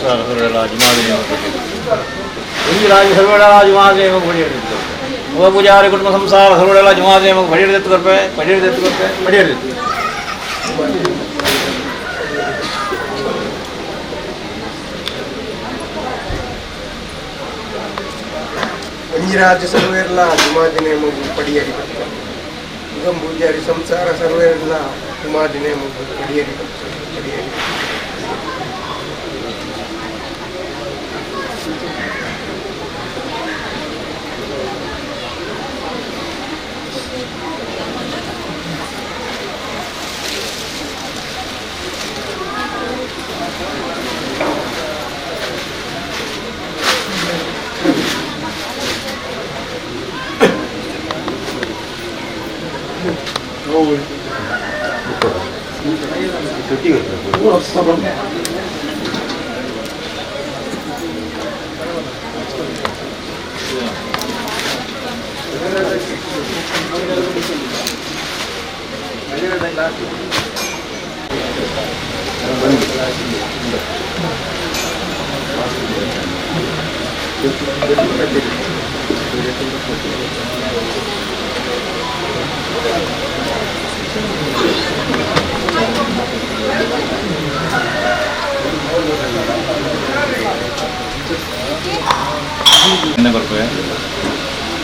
ಸಂಸಾರ ಸರ್ವೆಲ ಜುಮಾದಿನೇಮ ಒಂಜಿ ರಾಜ್ಯ ಸರ್ವೆಲ ಜುಮಾದಿನೇಮ ಪಡಿಯಡಿ ಮುಗ ಪೂಜಾರಿ ಕುಟುಂಬ ಸಂಸಾರ ಸರ್ವೆಲ ಜುಮಾದಿನೇಮ ಪಡಿಯಡಿ ದತ್ತು ಕೊರ್ಪೆ ಪಡಿಯಡಿ ದತ್ತು ಕೊರ್ಪೆ ಪಡಿಯಡಿ ದತ್ತು. ಒಂಜಿ ರಾಜ್ಯ ಸರ್ವೇರ್ಲ ಜುಮಾದಿನೇ ಮುಗು ಪಡಿಯರಿ ಮುಗಂ ಪೂಜಾರಿ ಸಂಸಾರ ಸರ್ವೇರ್ಲ ಜುಮಾದಿನೇ ಮುಗು ಪಡಿಯರಿ ಪಡಿಯರಿ. ಎಣ್ಣೆ ಕೊರ್ಪೆ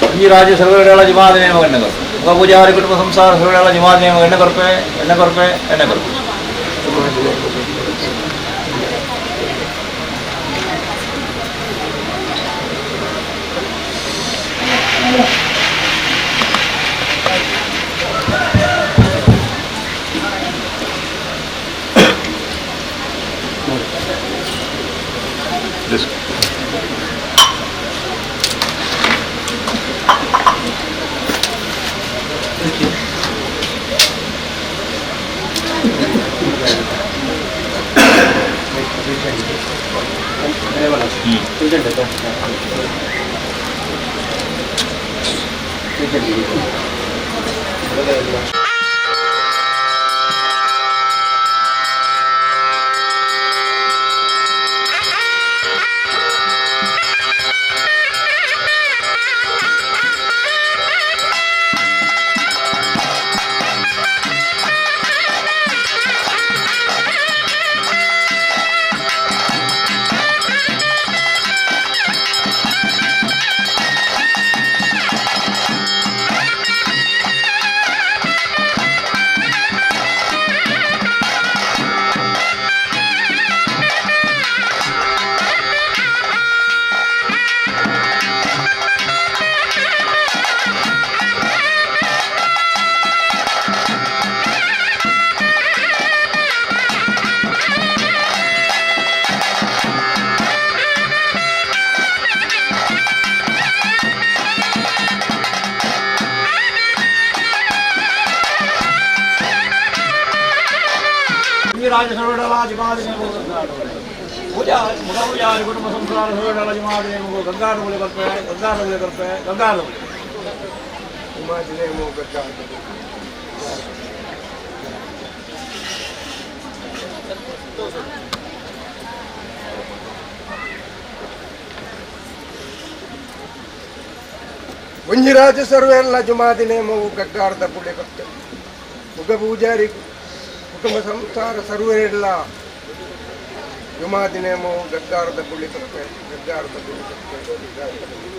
ಒಂಜಿ ರಾಜ್ಯ ಸರ್ವೆಲ ಜುಮಾದಿನೇಮ ಎಣ್ಣೆ ಕೊರ್ಪೆ ಮುಗ ಪೂಜಾರಿ ಕುಟುಂಬ ಸಂಸಾರ ಸರ್ವೆಲ ಜುಮಾದಿನೇಮ ಎಣ್ಣೆ ಕೊರ್ಪೆ ಎಣ್ಣೆ ಕೊರ್ಪೆ ಎಣ್ಣೆ ಕೊರ್ಪೆ. ಜುಮಾದಿನೇ ಮುಗು. ಒಂಜಿ ರಾಜ್ಯ ಸರ್ವೆಲ ಜುಮಾದಿನೇಮ ಪೂಜಾ ಮುಗ ಪೂಜಾರಿ ಕುಟುಂಬ ಸಂಸಾರ ಸರ್ವೆಲ ಜುಮಾದಿನೇಮ ಗಂಗಾದ ಮೂಲೆ ಕೊರ್ಪೆ ಗಂಗಾದ ಮೂಲೆ ಕೊರ್ಪೆ ಗಂಗಾದ ಮೂಲೆ. ಜುಮಾದಿನೇ ಮುಗು ಗಗ್ಗಾದ. ಒಂಜಿ ರಾಜ್ಯ ಸರ್ವೇರ್ಲ ಜುಮಾದಿನೇ ಮುಗು ಗಗ್ಗಾರದ ಪುಳ್ಳಿ ಕೊರ್ಪೆ ಮುಗ ಪೂಜಾರಿ ಕುಟುಂಬ ಸಂಸಾರ ಸರ್ವೇರ್ಲ ಜುಮಾದಿನೇ ಮುಗು ಗಗ್ಗಾರದ ಪುಳ್ಳಿ ಕೊರ್ಪೆ ಗಗ್ಗಾರದ ಪುಳ್ಳಿ ಕೊರ್ಪೆ ಗಗ್ಗಾರದ ಪುಳ್ಳಿ.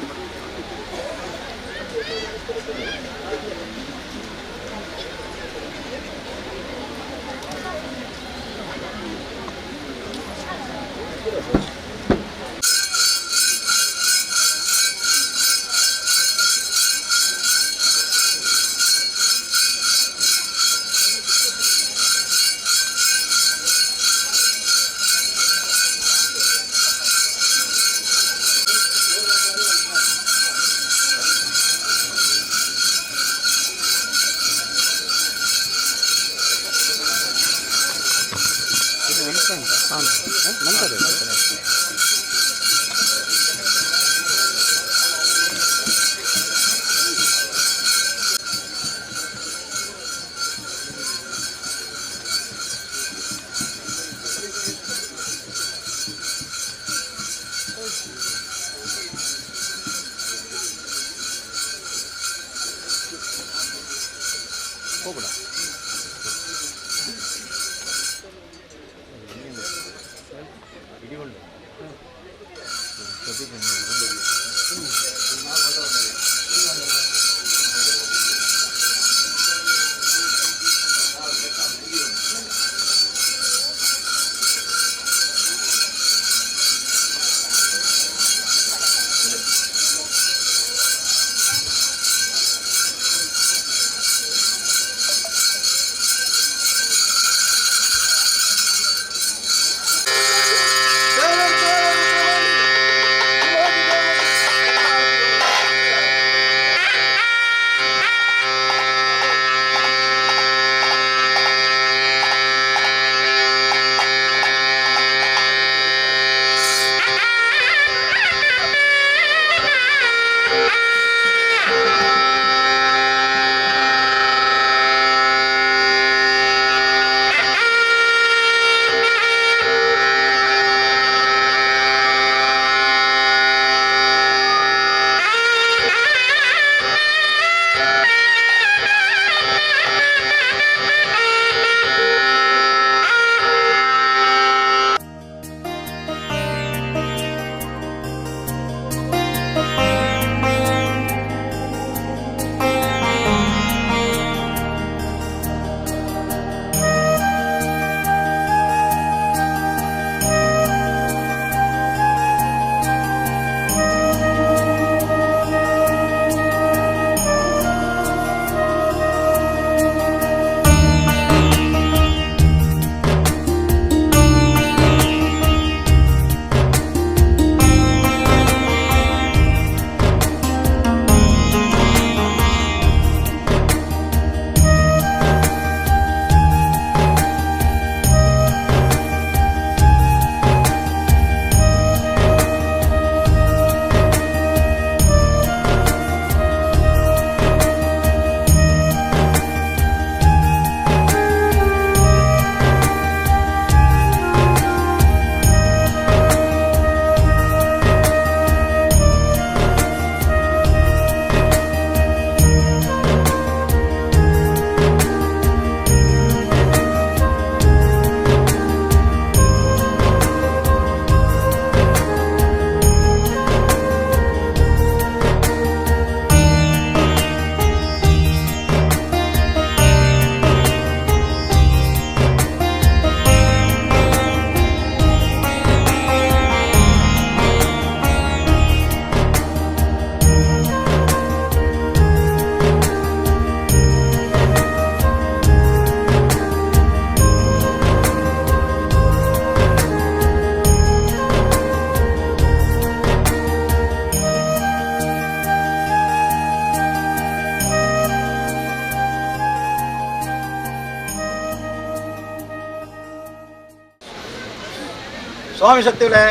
ಸ್ವಾಮಿ ಶಕ್ತಿಗಳೇ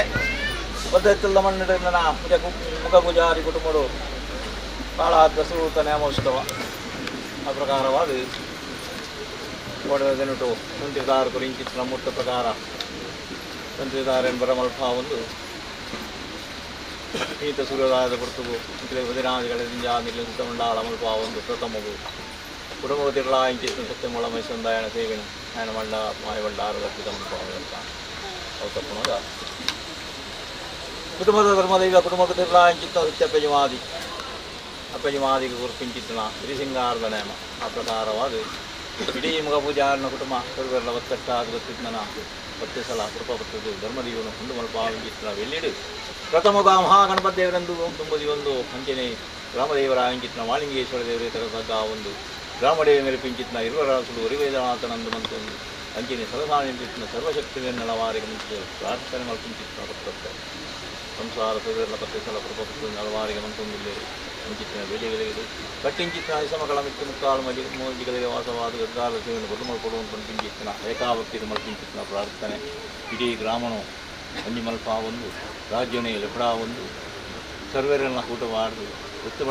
ಪದ್ಧತಿಲ್ಲ ಮಣ್ಣಿಡ ಮುಖ ಪೂಜಾರಿ ಕುಟುಂಬಡು ಭಾಳ ಸುರೂತ ನೇಮೋತ್ಸವ ಆ ಪ್ರಕಾರವಾದ ಒಡೆದನುಟು ತಂತ್ರಿದಾರ ಕುರಿಂಚಿತ್ತಿನ ಮೂರ್ತ ಪ್ರಕಾರ ತಂತ್ರಿದಾರ ಎಂಬ ಮಲ್ಪ ಒಂದು ಈತ ಸೂರ್ಯೋದಯದ ಪುರ್ತುಗು ಹದಿನಾದಿಗಳ ದಿಂಜಾ ಸುತ್ತಮಂಡಾಳ ಮಲ್ಪ ಒಂದು ಪ್ರಥಮವು ಕುಟುಂಬ ತಿರಳ ಇಂಚಿತ್ತಿನ ಸತ್ಯಮೂಳ ಮೈಸಂದಾಯಣ ಸೇವಿನ ಆಯನ ಮಂಡ ಮಾಯವಂಡಾರ ಅರ್ಪಿತ ಮಲ್ಪ ಅಂತ ಅವು ತಪ್ಪುಣದ ಕುಟುಂಬದ ಧರ್ಮದೈವ ಕುಟುಂಬದ ತಿರಳ ಇಂಚಿತ್ತ ಸತ್ಯ ಪೆಜಮಾದಿ ಅಪ್ಪಜಮಾದಿಗೆ ಗುರುಪಿಂಚಿತ್ತನ ಹಿರಿಸಿಂಗಾರದ ನೇಮ ಆ ಪ್ರಕಾರವಾದ ಇಡೀ ಮುಖ ಪೂಜಾರನ ಕುಟುಂಬ ಸರ್ವೆಲ್ಲ ಒತ್ತಟ್ಟಾದ ಗೊತ್ತಿದ್ದನ ಪತ್ತೆ ಸಲ ಕೃಪಾ ಪತ್ತದು ಧರ್ಮದೀವನು ಹುಂಡು ಮಲ್ಪಾವಿಂಚಿತ್ತನ வெள்ளிಡು ಪ್ರಥಮ ಮಹಾಗಣಪತಿ ದೇವರೆಂದು ತುಂಬದಿ ಒಂದು ಅಂಚನೆ ಗ್ರಾಮದೇವರ ಅಂಕಿತ್ನ ಮಾಲಿಂಗೇಶ್ವರ ದೇವರೇ ತರತಕ್ಕ ಒಂದು ಗ್ರಾಮದೇವ ಮೇರೆ ಪಿಂಚಿತ್ನ ಇರುವರಾಸುಡು ಒರಿವೇದನಾಥನಂದು ಮಂತೊಂದು ಅಂಚನೆ ಸದಸಾನಿಂಚಿತ್ನ ಸರ್ವಶಕ್ತಿಯನ್ನು ನಲವಾರಿಗೆ ಮುಂಚೆ ಪ್ರಾರ್ಥನೆ ಮಲ್ಪಿಂಚಿತ್ನ ಪತ್ತತ್ತೆ ಸಂಸಾರ ಸರ್ವೆಲ್ಲ ಪತ್ತೆ ಸಲ ಕೃಪಾ ನಲವಾರಿಗೆ ಮಂತೊಂದಿಲ್ಲೇರಿ ಅಂಚಿತ್ತಿನ ಬೆಲೆಗಳಿಗೆ ಕಟ್ಟಿಂಚಿತ್ತಿನ ಸಮಕಳ ಮಿತ್ತು ಮುಕ್ಕಾಲು ಮಜಿ ಮೋಜಿಗಳಿಗೆ ವಾಸವಾದ ಗದ್ದಾಲ ಸೇವೆಯನ್ನು ಕೊಟ್ಟು ಕೊಡುವಂತ ಪಿಂಚಿತ್ತಿನ ಏಕಾಭಕ್ತಿ ಮಲ್ಪಿಂಚಿತ್ತಿನ ಪ್ರಾರ್ಥನೆ ಇಡೀ ಗ್ರಾಮನು ಅಂಜಿಮಲ್ಪ ಒಂದು ರಾಜ್ಯನೇ ಲೆಪಡಾ ಒಂದು ಸರ್ವೆರನ್ನ ಕೂಟಬಾರದು ಒತ್ತು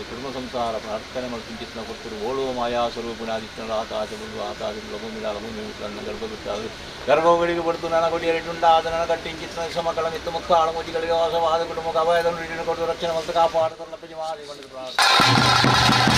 ಕುಟುಂಬ ಸಂಸಾರ ಪ್ರಾರ್ಥನೆ ಮಲ್ಪಿಂಚಿತ್ತಿನ ಕೊಟ್ಟರು ಓಳುವ ಮಾಯಾ ಸ್ವರೂಪಿಣಾದಿತ್ತನ ಆಕಾಶ ಬಂದು ಆಕಾಶ ಲಭೂಮಿಲ ಲಭೂಮಿ ಗರ್ಭ ಬಿಟ್ಟಾದು ಗರ್ಭಗಳಿಗೆ ಪಡ್ತು ನನ್ನ ಕೊಡಿಯರಿಟುಂಡಾದ ನನ್ನ ಕಟ್ಟಿಂಚಿತ್ತಿನ ಸಮಕಳ ಮಿತ್ತು ಮುಕ್ಕಾಳು ಮೋಜಿಗಳಿಗೆ ವಾಸವಾದ ಕುಟುಂಬ ಅಭಯದನ್ನು ಕೊಟ್ಟು ರಕ್ಷಣೆ ಮತ್ತು ಕಾಪಾಡುತ್ತಲ್ಲ ಪಜಮಾದಿ ಬಂದು ಪ್ರಾರ್ಥನೆ.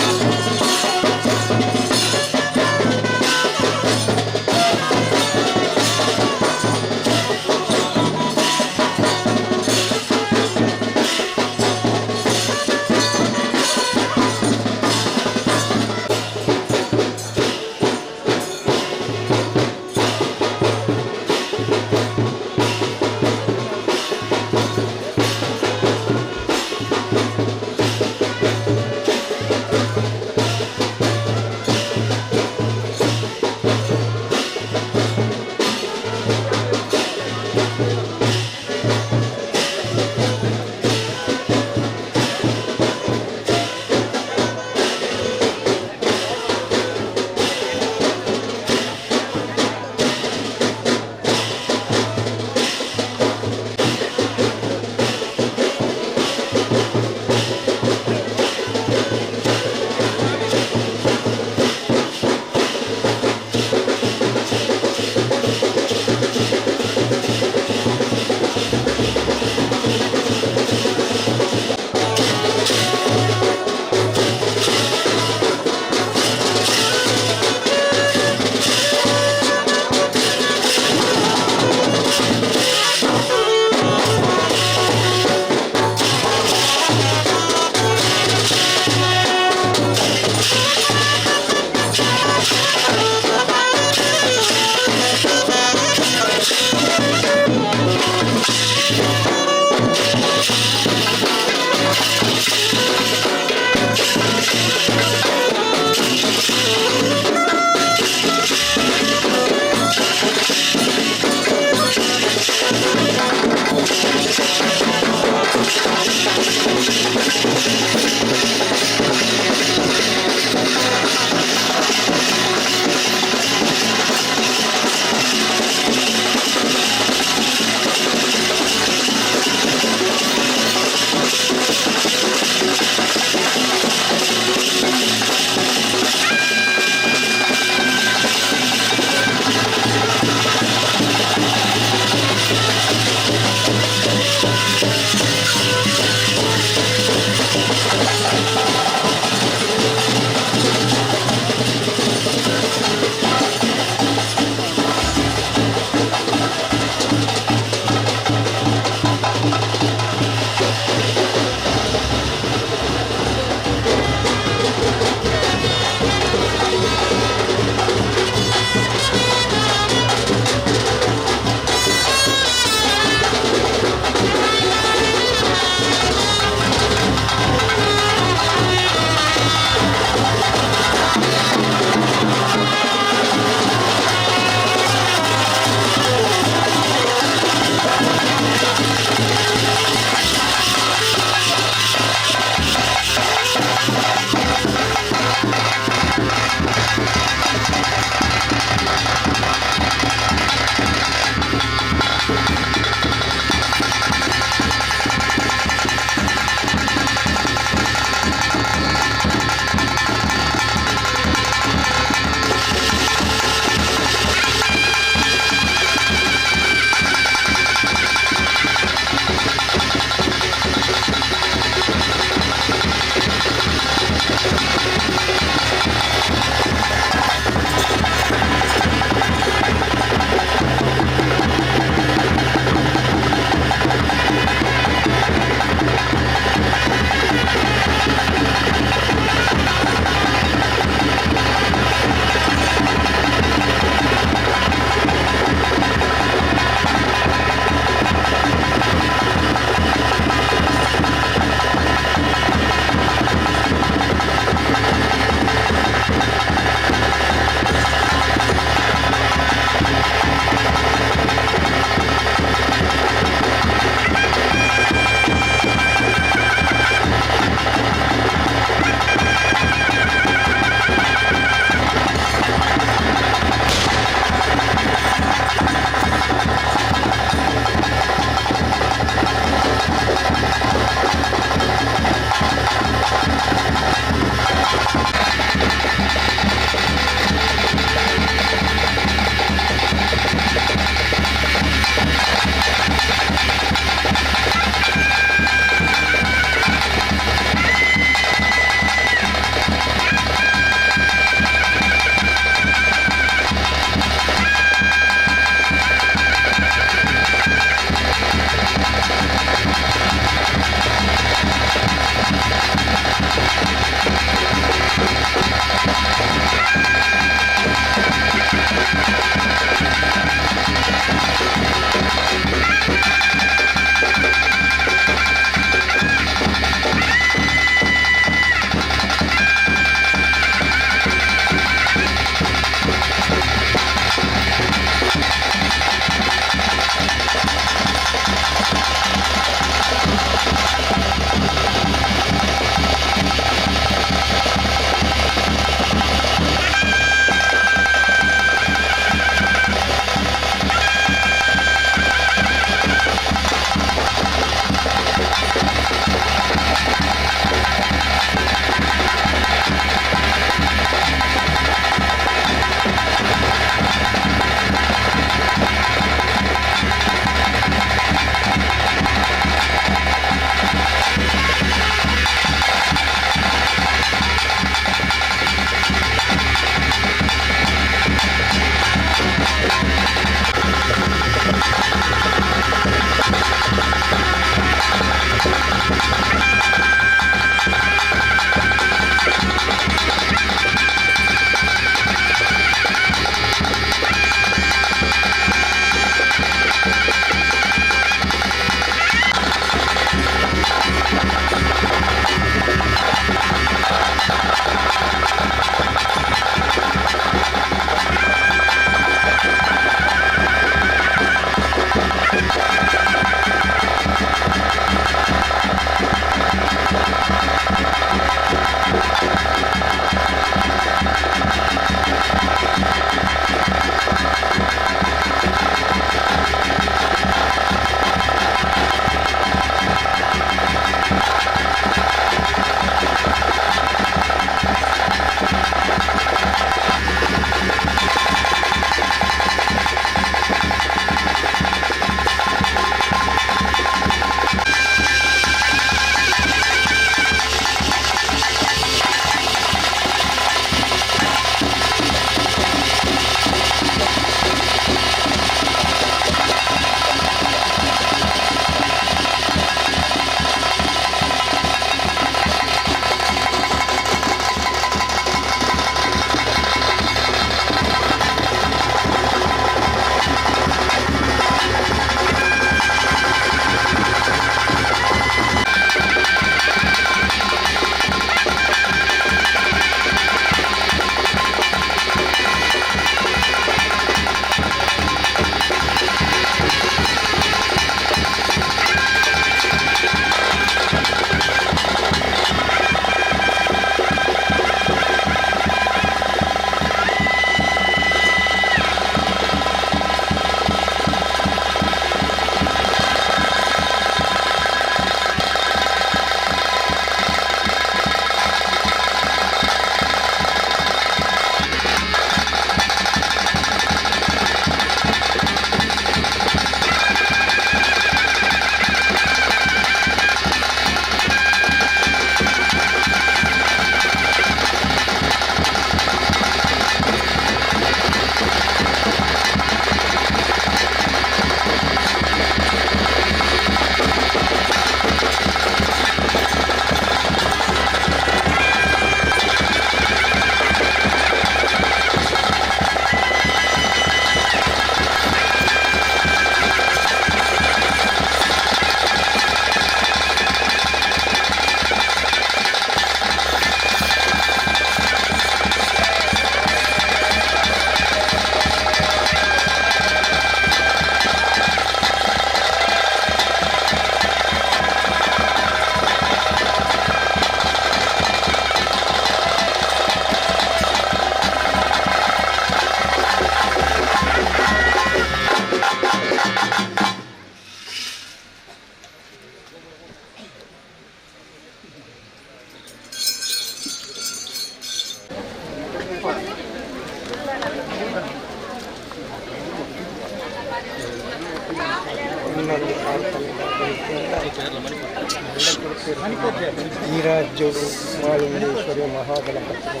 ಈ ರಾಜ್ಯಡು ಮಾಳಿಂಗೇಶ್ವರಿ ಮಹಾಗಣಪತಿ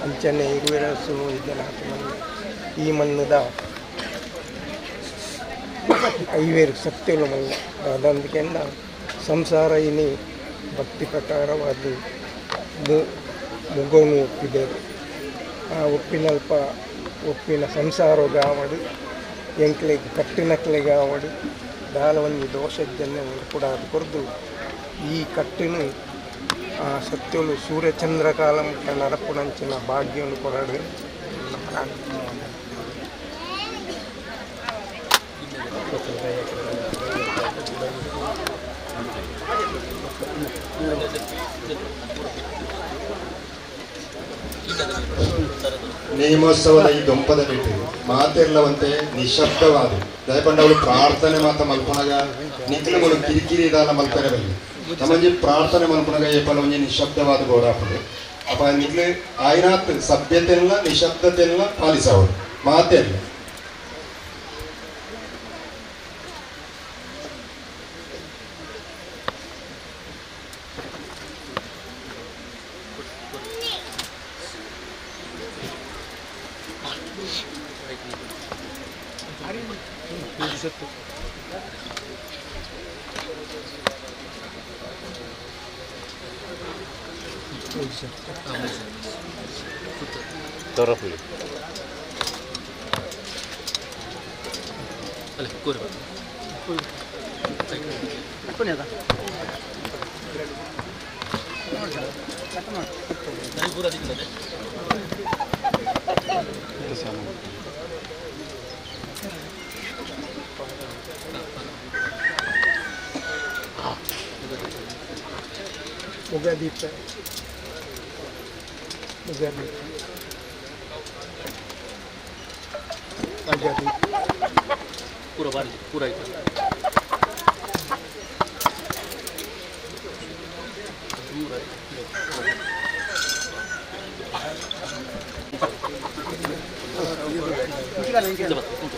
ಅಂಚನೆ ಇರುವೆರಸು ವೈದ್ಯನಾಥ ಮಣ್ಣು ಈ ಮಣ್ಣುದ ಐವೇರು ಸತ್ಯಲು ಮಲ್ಲ ಅದಂದಕೆಂಡ ಸಂಸಾರ ಇನಿ ಭಕ್ತಿ ಪ್ರಕಾರವಾದ ಮುಗೋನು ಒಪ್ಪಿದ್ದೇವೆ. ಆ ಒಪ್ಪಿನಲ್ಪ ಒಪ್ಪಿನ ಸಂಸಾರೋಗಾವಡು ಎಂಕ್ಲೆಗ್ ಕಟ್ಟಿನಕ್ಲೆಗಾವಡು ದಾಲ ಒಂಜಿ ದೋಷಜ್ಜನ್ನೆ ಕೂಡ ಕೊರ್ದು ಈ ಕಟ್ಟಿನ ಆ ಸತ್ಯಲು ಸೂರ್ಯಚಂದ್ರ ಕಾಲ ಮುಟ್ಟ ನಡಪುನಂಚಿನ ಭಾಗ್ಯವನ್ನು ಕೊರಡು. ನೇಮೋತ್ಸವದ ಈ ದೊಂಪದ ಬಿಟ್ಟು ಮಾತಿರ್ಲವಂತೆ ನಿಶಬ್ದವಾದ ದಯಪಂಡವಳು ಪ್ರಾರ್ಥನೆ ಮಾತ ಮಲ್ಪುನಗ ನಿಖಿಲುಗಳು ಕಿರಿಕಿರಿ ದಾಲ ಮಲ್ಪರೆ ಬಲ್ಲಿ ನಮ್ಮಂಜಿ ಪ್ರಾರ್ಥನೆ ಮಲ್ಪುನಗ ಏಪಲ ಒಂಜಿ ನಿಶಬ್ದವಾದ ಬೋಡಾಪುಂಡು. ಅಪ್ಪ ನಿಖಿಲು ಆಯ್ನಾತ್ ಸಭ್ಯತೆಲ್ಲ ನಿಶಬ್ದತೆಲ್ಲ ಪಾಲಿಸವಳು ಮಾತೆಲ್ಲ. ಮುಗದೀಪ ಮುಗದೀಪ ಮುಗದೀಪ ಪೂರ ಬಾರಿ ಪೂರ ಆಯ್ತು. ಕುಟುಂಬ.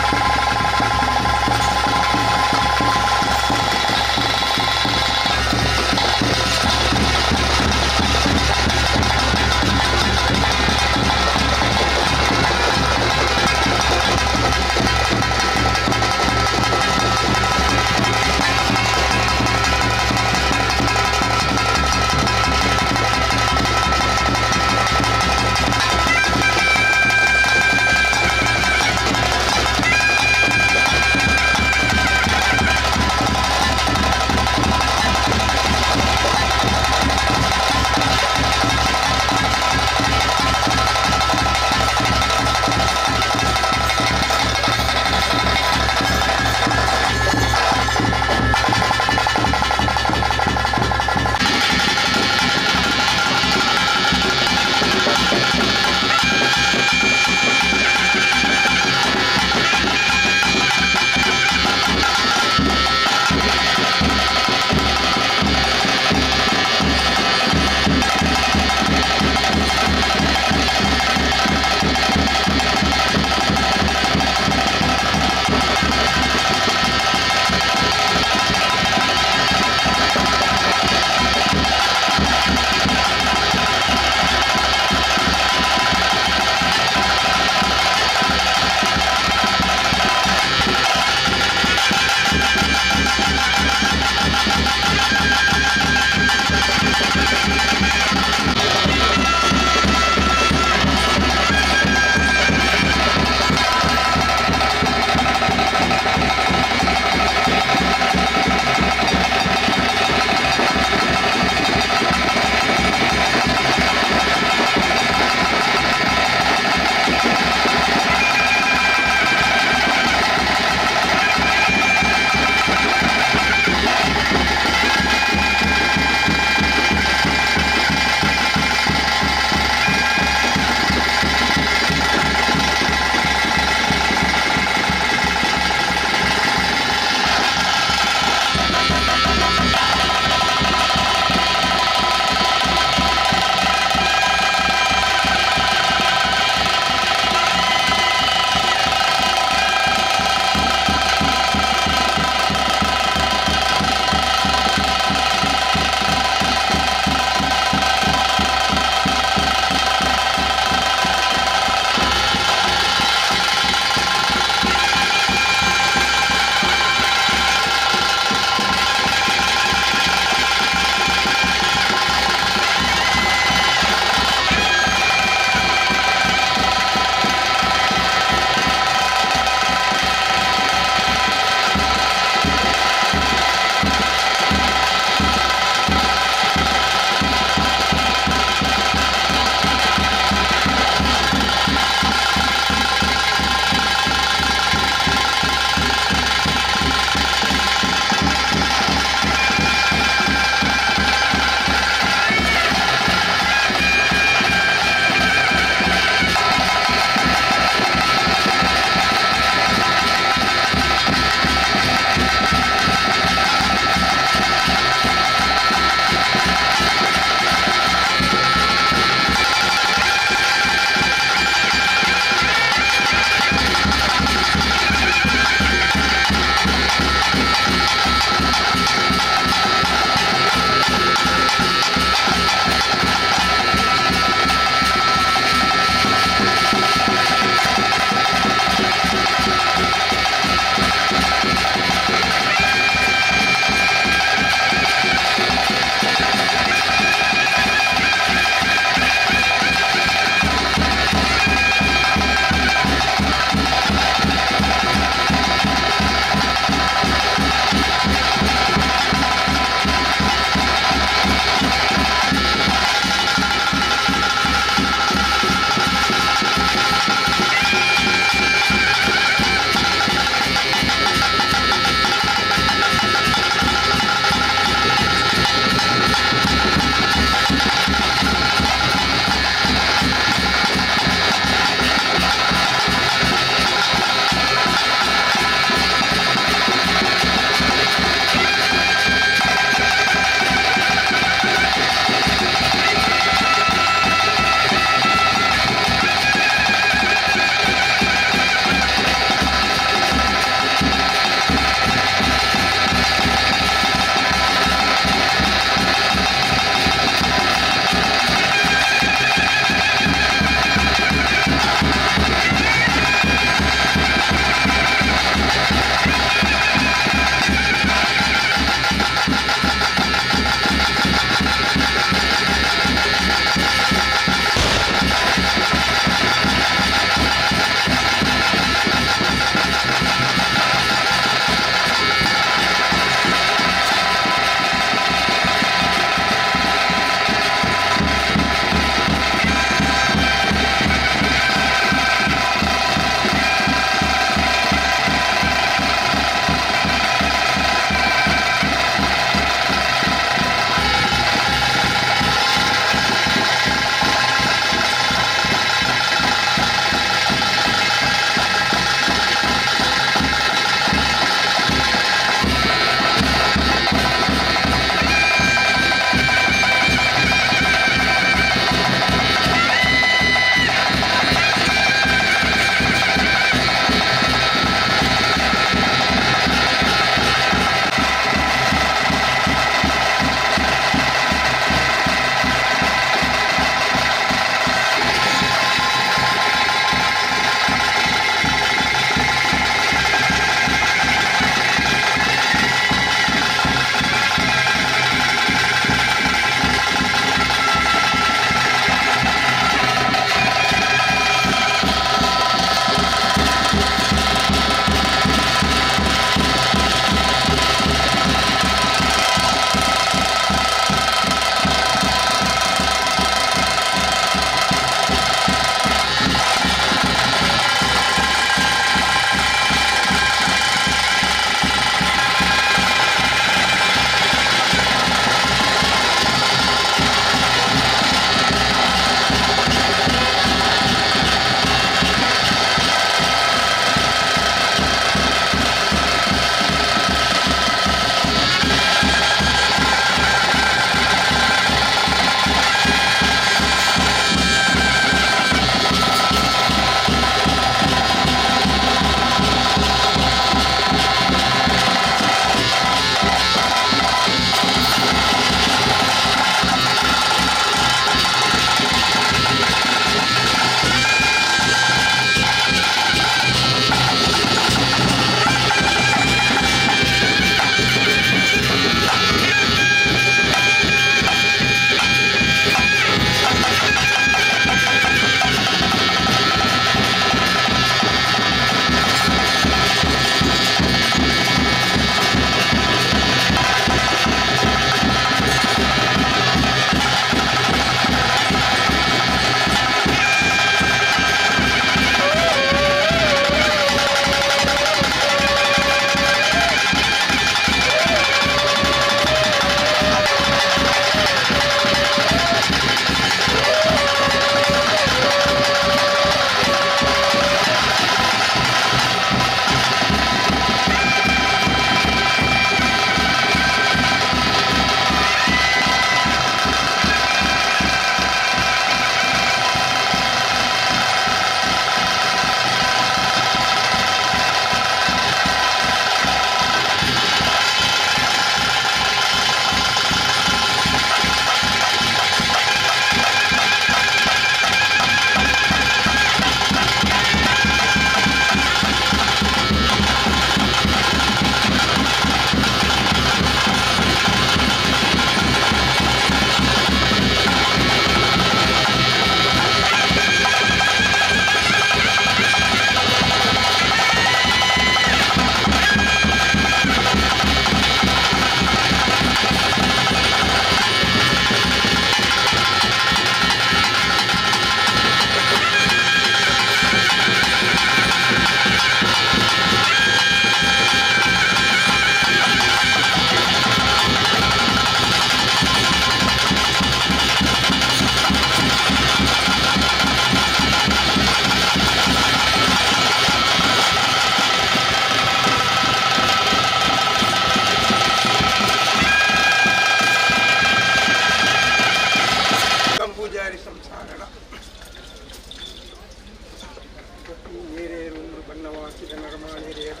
ಬಣ್ಣವಾಸಿದ ನರಮಾಣಿಯರು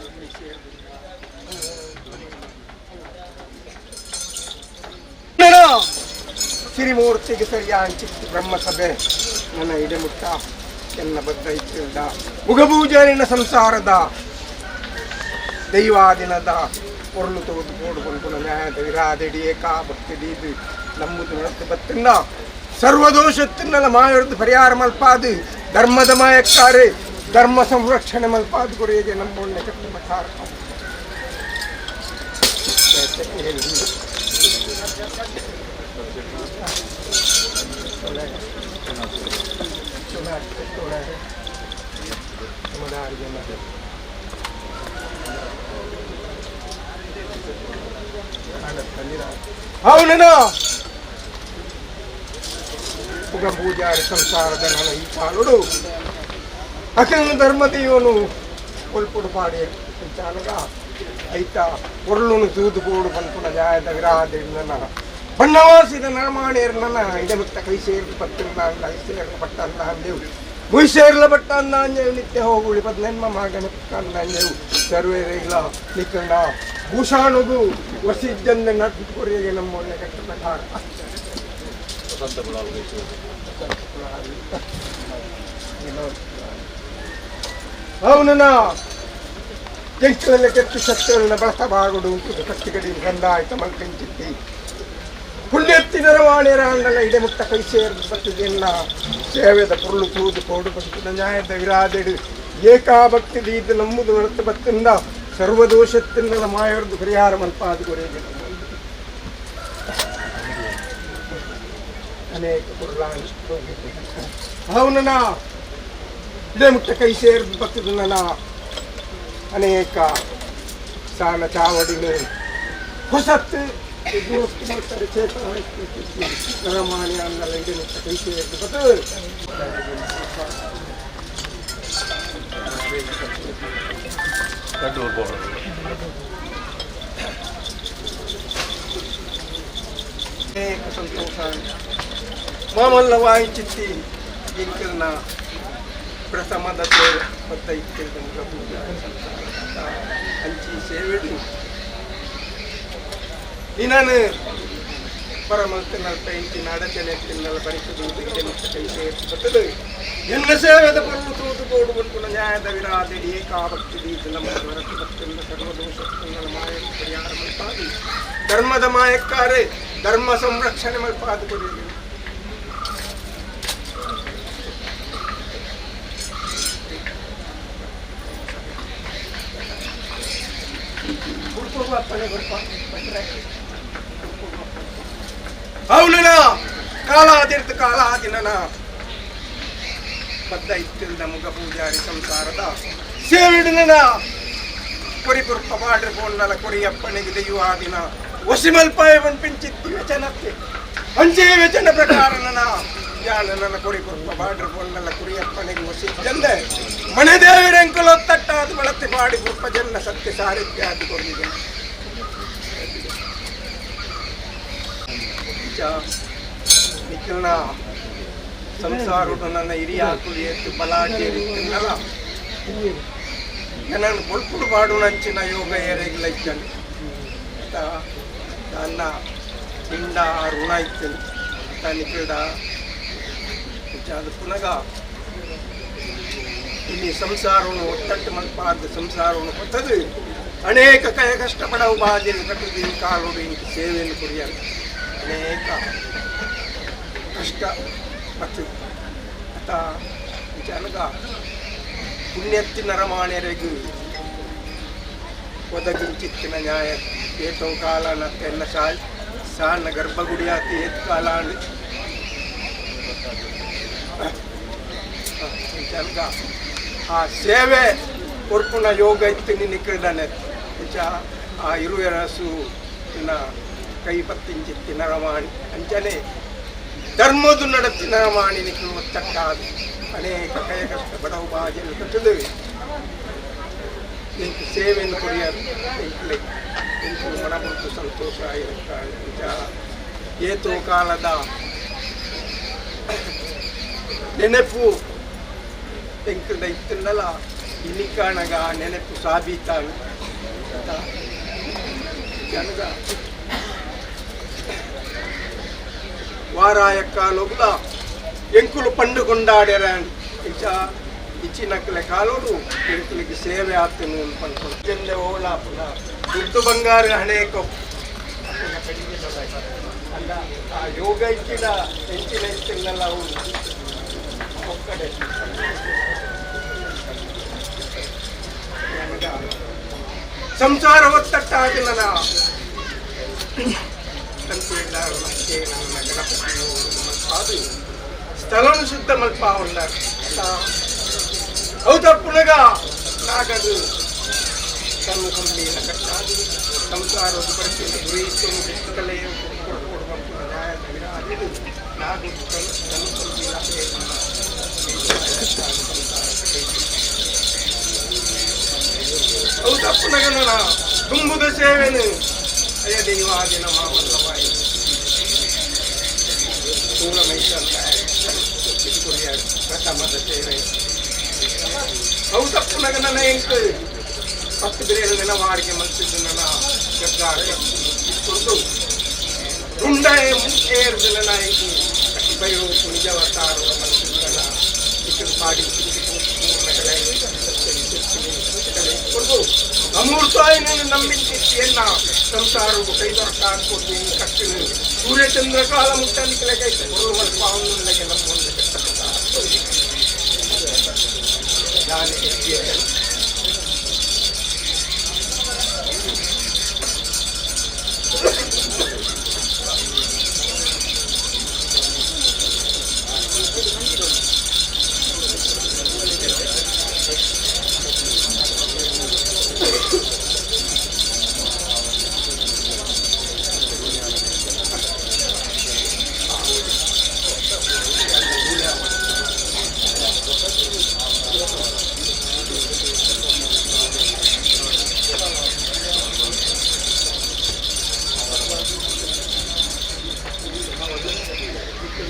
ಸಿರಿಮೂರ್ತಿಗೆ ಸರಿಯಾಂಚಿತ್ತು ಬ್ರಹ್ಮಸಭೆ ನನ್ನ ಇಡೆಮುಟ್ಟ ಎನ್ನ ಬದ್ಧ ಇಚ್ಚಿಲ್ದ ಮುಗಪೂಜಾರಿನ ಸಂಸಾರದ ದೈವಾದಿನದ ಪೊರ್ಲು ತೋದು ಕೋಡು ನ್ಯಾಯದ ವಿರಾದಡಿ ಏಕಾ ಭಕ್ತಿ ದೀದು ನಮ್ಮದು ನಡத்து ಬತ್ತಿಂದ ಸರ್ವದೋಷತ್ತಿನ್ನಲ ಮಾಯರ್ದು ಪರಿಹಾರ ಮಲ್ಪಾದು ಧರ್ಮದ ಮಾಯಕ್ಕಾರೆ ಧರ್ಮ ಸಂರಕ್ಷಣೆ ಮಲ್ಪಾದು ಕೊರೆಗೆ ನಮ್ಮೊಳ್ಳೆ ಕಟ್ಟ ಮಠಾರ ಅವನನ ಉಗ ಪೂಜಾರಿ ಸಂಸಾರದ ನನ್ನ ಈ ಕಾಲುಡು ಅಖಿಲ ಧರ್ಮದೇವನು ಕೊಲ್ಪುಡು ಪಾಡಿ ಚಾನಗ ಐತ ಪೊರ್ಲುನು ತೂದು ಬೋಡು ಪನ್ಪುನ ನ್ಯಾಯದ ವಿರಾದ ನನ್ನ ಬಣ್ಣವಾಸಿದ ನರಮಾಣಿಯರು ನನ್ನ ಇದಮುಕ್ತ ಕೈ ಸೇರ್ದು ಪತ್ತಿಲ್ಲ I ಸೇರ್ಲು ಪಟ್ಟಲ್ಲ ಅಂದೇವು ಮುಯ್ ಸೇರ್ಲ ಪಟ್ಟ ಅಂದಾಂಜೇವು ನಿತ್ಯ ಹೋಗುಳಿ ಪದ್ನೆನ್ಮ ಮಾಗಣ ಪಕ್ಕ ಸರ್ವೇರಿಗಳ ನಿಕ್ಕಣ ಭೂಷಾಣುಗು ವಸಿದ್ದಂದ ನಟ್ಟು ಕೊರಿಯಗೆ ನಮ್ಮೊಳ್ಳೆ ಕಟ್ಟ ಪ್ರಕಾರ ಅವನನ್ನ ಜಂಕ್ಗಳಲ್ಲಿ ಕೆಟ್ಟು ಸತ್ಯಗಳನ್ನ ಬಳಸಬಾರದು ಉಂಟು ಕಟ್ಟಿಗಡಿ ಗಂಧ ಆಯ್ತ ಮಲ್ಕಂಚಿತ್ತಿ ಪುಣ್ಯತ್ತಿನರ ವಾಣಿಯರ ಇಡೆ ಮುಕ್ತ ಕೈ ಸೇರಿದ ಬತ್ತಿದೆನ್ನ ಸೇವೆದ ಪೊರ್ಲು ತೂದು ಕೋಡು ಬದುಕಿದ ನ್ಯಾಯದ ವಿರಾದೆಡು ಏಕಾಭಕ್ತಿ ದೀದು ನಮ್ಮದು ನಡತು ಬತ್ತಿಂದ ಸರ್ವದೋಷತ್ತಿಂದ ಮಾಯರ್ದು ಪರಿಹಾರ ಮಲ್ಪಾದು ಕೊರೆಗೆ ಅನೇಕ ಪುರ್ಲಾನ್ ಅವನನ್ನ ಇದೇ ಮುಟ್ಟ ಕೈ ಸೇರಿದ ಬತ್ತಿದ ನನ್ನ ಅನೇಕ ಸಾಲ ಚಾವಡಿನ ಹೊಸತ್ತು ಮಾಡ್ತಾರೆ ಚೇತನ ನರಮಾಣಿ ಅನ್ನಲ್ಲ ಇದೇ ಮುಟ್ಟ ಕೈ ಸೇರಿದ ಬತ್ತು ಅನೇಕ ಸಂತೋಷ ಮಾಮಲ್ಲ ವಾಯಿಚಿತ್ತಿ ಎಂಕಲ್ನ ಪ್ರಥಮದ ಬದ್ದ ಇತ್ತಿಲ್ದ ಮುಗ ಪೂಜಾ ಅಂಚಿ ಸೇವೆಡು ನಿನನು ಪರಮಲ್ತಿನಲ್ಪ ಇಂಚಿನ ಅಡಚಣೆ ತಿನ್ನಲ ಬರಿಸುದು ಕೈ ಸೇರಿಸುತ್ತದೆ ಎನ್ನ ಸೇವೆದ ಪೊರ್ಲು ತೂದು ಕೋಡು ಬನ್ಪುನ ನ್ಯಾಯದ ವಿರಾದಡಿ ಏಕಾಭಕ್ತಿ ದೀದು ನಮ್ಮ ಹೊರತು ಭಕ್ತಿಂದ ಸರ್ವದೋಷತ್ತಿಂದಲ ಮಾಯ ಪರಿಹಾರ ಮಲ್ಪಾದಿ ಧರ್ಮದ ಮಾಯಕ್ಕಾರೆ ಧರ್ಮ ಸಂರಕ್ಷಣೆ ಮಲ್ಪಾದು ಕೊಡಿ ಅವನನ ಕಾಲಾದಿರ್ತು ಕಾಲಾದಿನನ ಬದ್ದ ಇತ್ತಿಲ್ದ ಮುಗ ಪೂಜಾರಿ ಸಂಸಾರದ ಸೇವಿಡಿನ ಕೊರಿಪುರ್ಪ ಬಾಡ್ರಿ ಪೋಂಡಲ ಕೊರಿಯಪ್ಪನಿಗೆ ದೆಯ್ಯುವಾದಿನ ವಸಿಮಲ್ಪಾಯ ಪಿಂಚಿತ್ತಿ ವಚನಕ್ಕೆ ಅಂಚೆ ವಚನ ಪ್ರಕಾರ ನನ್ನ ಯಾನ ನನ್ನ ಕೊರಿಪುರ್ಪ ಬಾಡ್ರಿ ಪೋಂಡಲ ಕುರಿಯಪ್ಪನಿಗೆ ವಸಿ ಜಂದೆ ಮನೆ ದೇವಿರೆಂಕುಲೊತ್ತಟ್ಟಾದ ಬಳತಿ ಬಾಡಿ ಪುರ್ಪ ಜನ್ನ ಸತ್ಯ ಸಾರಿತ್ಯಾದಿ ಕೊರಿದೆ ನಿಖಿಲ್ನ ಸಂಸಾರುಡು ನನ್ನ ಹಿರಿಯ ಏತು ಬಲಾಢ್ಯರಿತ್ತಿನ್ನಲ ನನ್ನ ಬೊಳ್ಪುಡು ಬಾಡುನಂಚಿನ ಯೋಗ ಏರೆಗಿಲ್ಲ ಇದ್ದಾನೆ ನನ್ನ ಪಿಂಡ ಋಣ ಇತ್ತೇನೆ ಆತ ನಿಖಿಲ್ಡ ಅದು ಪುನಗ ಇಲ್ಲಿ ಸಂಸಾರವನ್ನು ಒತ್ತಟ್ಟು ಮಲ್ಪಾದ ಸಂಸಾರವನ್ನು ಕೊತ್ತದು ಅನೇಕ ಕಯ ಕಷ್ಟಪಡವು ಬಾಜೆಯನ್ನು ಕಟ್ಟುದು ಕಾಲೋಡು ಇಂಕ ಸೇವೆಯನ್ನು ಕುರಿಯಲ್ಲ ಅನೇಕ ಕಷ್ಟ ಮತ್ತು ಅತ ಜನಗ ಪುಣ್ಯತ್ತಿ ನರಮಾಣ್ಯರಿಗೂ ಒದಗಿಂಚಿತ್ತಿನ ನ್ಯಾಯ ಏತೋ ಕಾಲನ ತೆನ್ನ ಸಾಣ ಗರ್ಭಗುಡಿಯಾತಿ ಏತ್ ಕಾಲಾಂಡ್ ಜನಗ ಆ ಸೇವೆ ಕೊರ್ಪುನ ಯೋಗ ಇತ್ತು ನಿಕ್ಕಿಡನೆ ಆ ಇರುವೆರಸು ಕೈ ಪತ್ತಿಂಚಿತ್ತಿ ನರಮಾಣಿ ಅಂಚನೆ ಧರ್ಮದು ನಡತಿ ನರಮಾಣಿ ನಿಖಿಲು ಒತ್ತಟ್ಟಾದ ಅನೇಕ ಕಯ ಕಷ್ಟ ಬಡವು ಬಾಜೆಯನ್ನು ಕಟ್ಟದು ಇಂಕು ಸೇವೆಯನ್ನು ಕೊರಿಯರು ಇಂಕ್ಲೆ ಇಂಕು ಮನಬುಟ್ಟು ಸಂತೋಷ ಇರುತ್ತ ಏತೋ ಕಾಲದ ನೆನಪು ಎಂಕಲ್ದ ಇತ್ತಿಲ್ಲಲ್ಲ ಇನಿಕಾಣಗ ನೆನಪು ಸಾಬೀತಾನು ಜನಗ ವಾರಾಯ ಕಾಲೋಗ್ಲ ಎಂಕುಲು ಪಂಡು ಕೊಂಡಾಡ್ಯಾರ ಇಂಚ ಇಚ್ಚಿನಕ್ಕಲೆ ಕಾಲೋಡು ಎಂಕುಲಿಗೆ ಸೇವೆ ಆತನು ಪನ್ಕೊಂಡು ಜಂದೆ ಓಲಾಪುನ ದುಡ್ಡು ಬಂಗಾರ ಹಣೆ ಅಲ್ಲ ಆ ಯೋಗ ಇಚ್ಚಿನ ಎಂಚಿನ ಇಚ್ಚಿನಲ್ಲ ಅವು ಒಕ್ಕಡೆ ಸಂಸಾರ ಒತ್ತಟ್ಟಾಗಿ ನನ್ನ ಗಣಪತಿ ಸ್ಥಳನು ಶುದ್ಧ ಮಲ್ಪ ಉಂಡಾರ ಅವು ತಪ್ಪುನಗ ನಾಗದು ತನ್ನ ಕಂಪ್ನಿಯ ಕಟ್ಟಾದು ಸಂಸಾರದ ಪರಿಸ್ಥಿತಿ ಗುರಿಯಿತ್ತು ಬಿಟ್ಟುಕಲೆ ಕೊಡು ನ್ಯಾಯ ನಾಗು ತನ್ನ ಅವು ತಪ್ಪುನಗ ನನ್ನ ತುಂಬುದ ಸೇವೆನು ಅಯ್ಯ ದೈವಾದಿನ ಮಾಮಲ್ಲವಾಯಿ ಸ್ಥೂಲ ಪ್ರಥಮದ ಸೇವೆ ಅವು ತಪ್ಪುನಗ ನನ್ನ ಎಂಕ್ ಪತ್ತು ಬಿರಿಯಲು ನೆನ ವಾಡಿಗೆ ಮಲ್ತಿದ್ದು ನನ್ನ ಗಗ್ಗಾರ ಇಟ್ಕೊಂಡು ದುಂಡಾಯ ಏರ್ದು ನನ್ನ ಎಂಕ್ ಬೈರು ನಿಜವತಾರು ಮಲ್ತಿದ್ದನ ಇಕ್ಕಡು ಪಾಡಿ ಇಟ್ಕೊಂಡು ಅಮೂರ್ತಾಯಿನ ನಂಬಿಕೆ ಸಂಸಾರ ಕೈದೊರಕ ಹಾಕೊಟ್ಟು ಕಟ್ಟಿನ ಸೂರ್ಯಚಂದ್ರ ಕಾಲ ಮುಟ್ಟಲಿಕ್ಕೆ ಕೈ ಮಲ್ಪಾವನ್ನುಳ್ಳಗೆ ನಮ್ಮ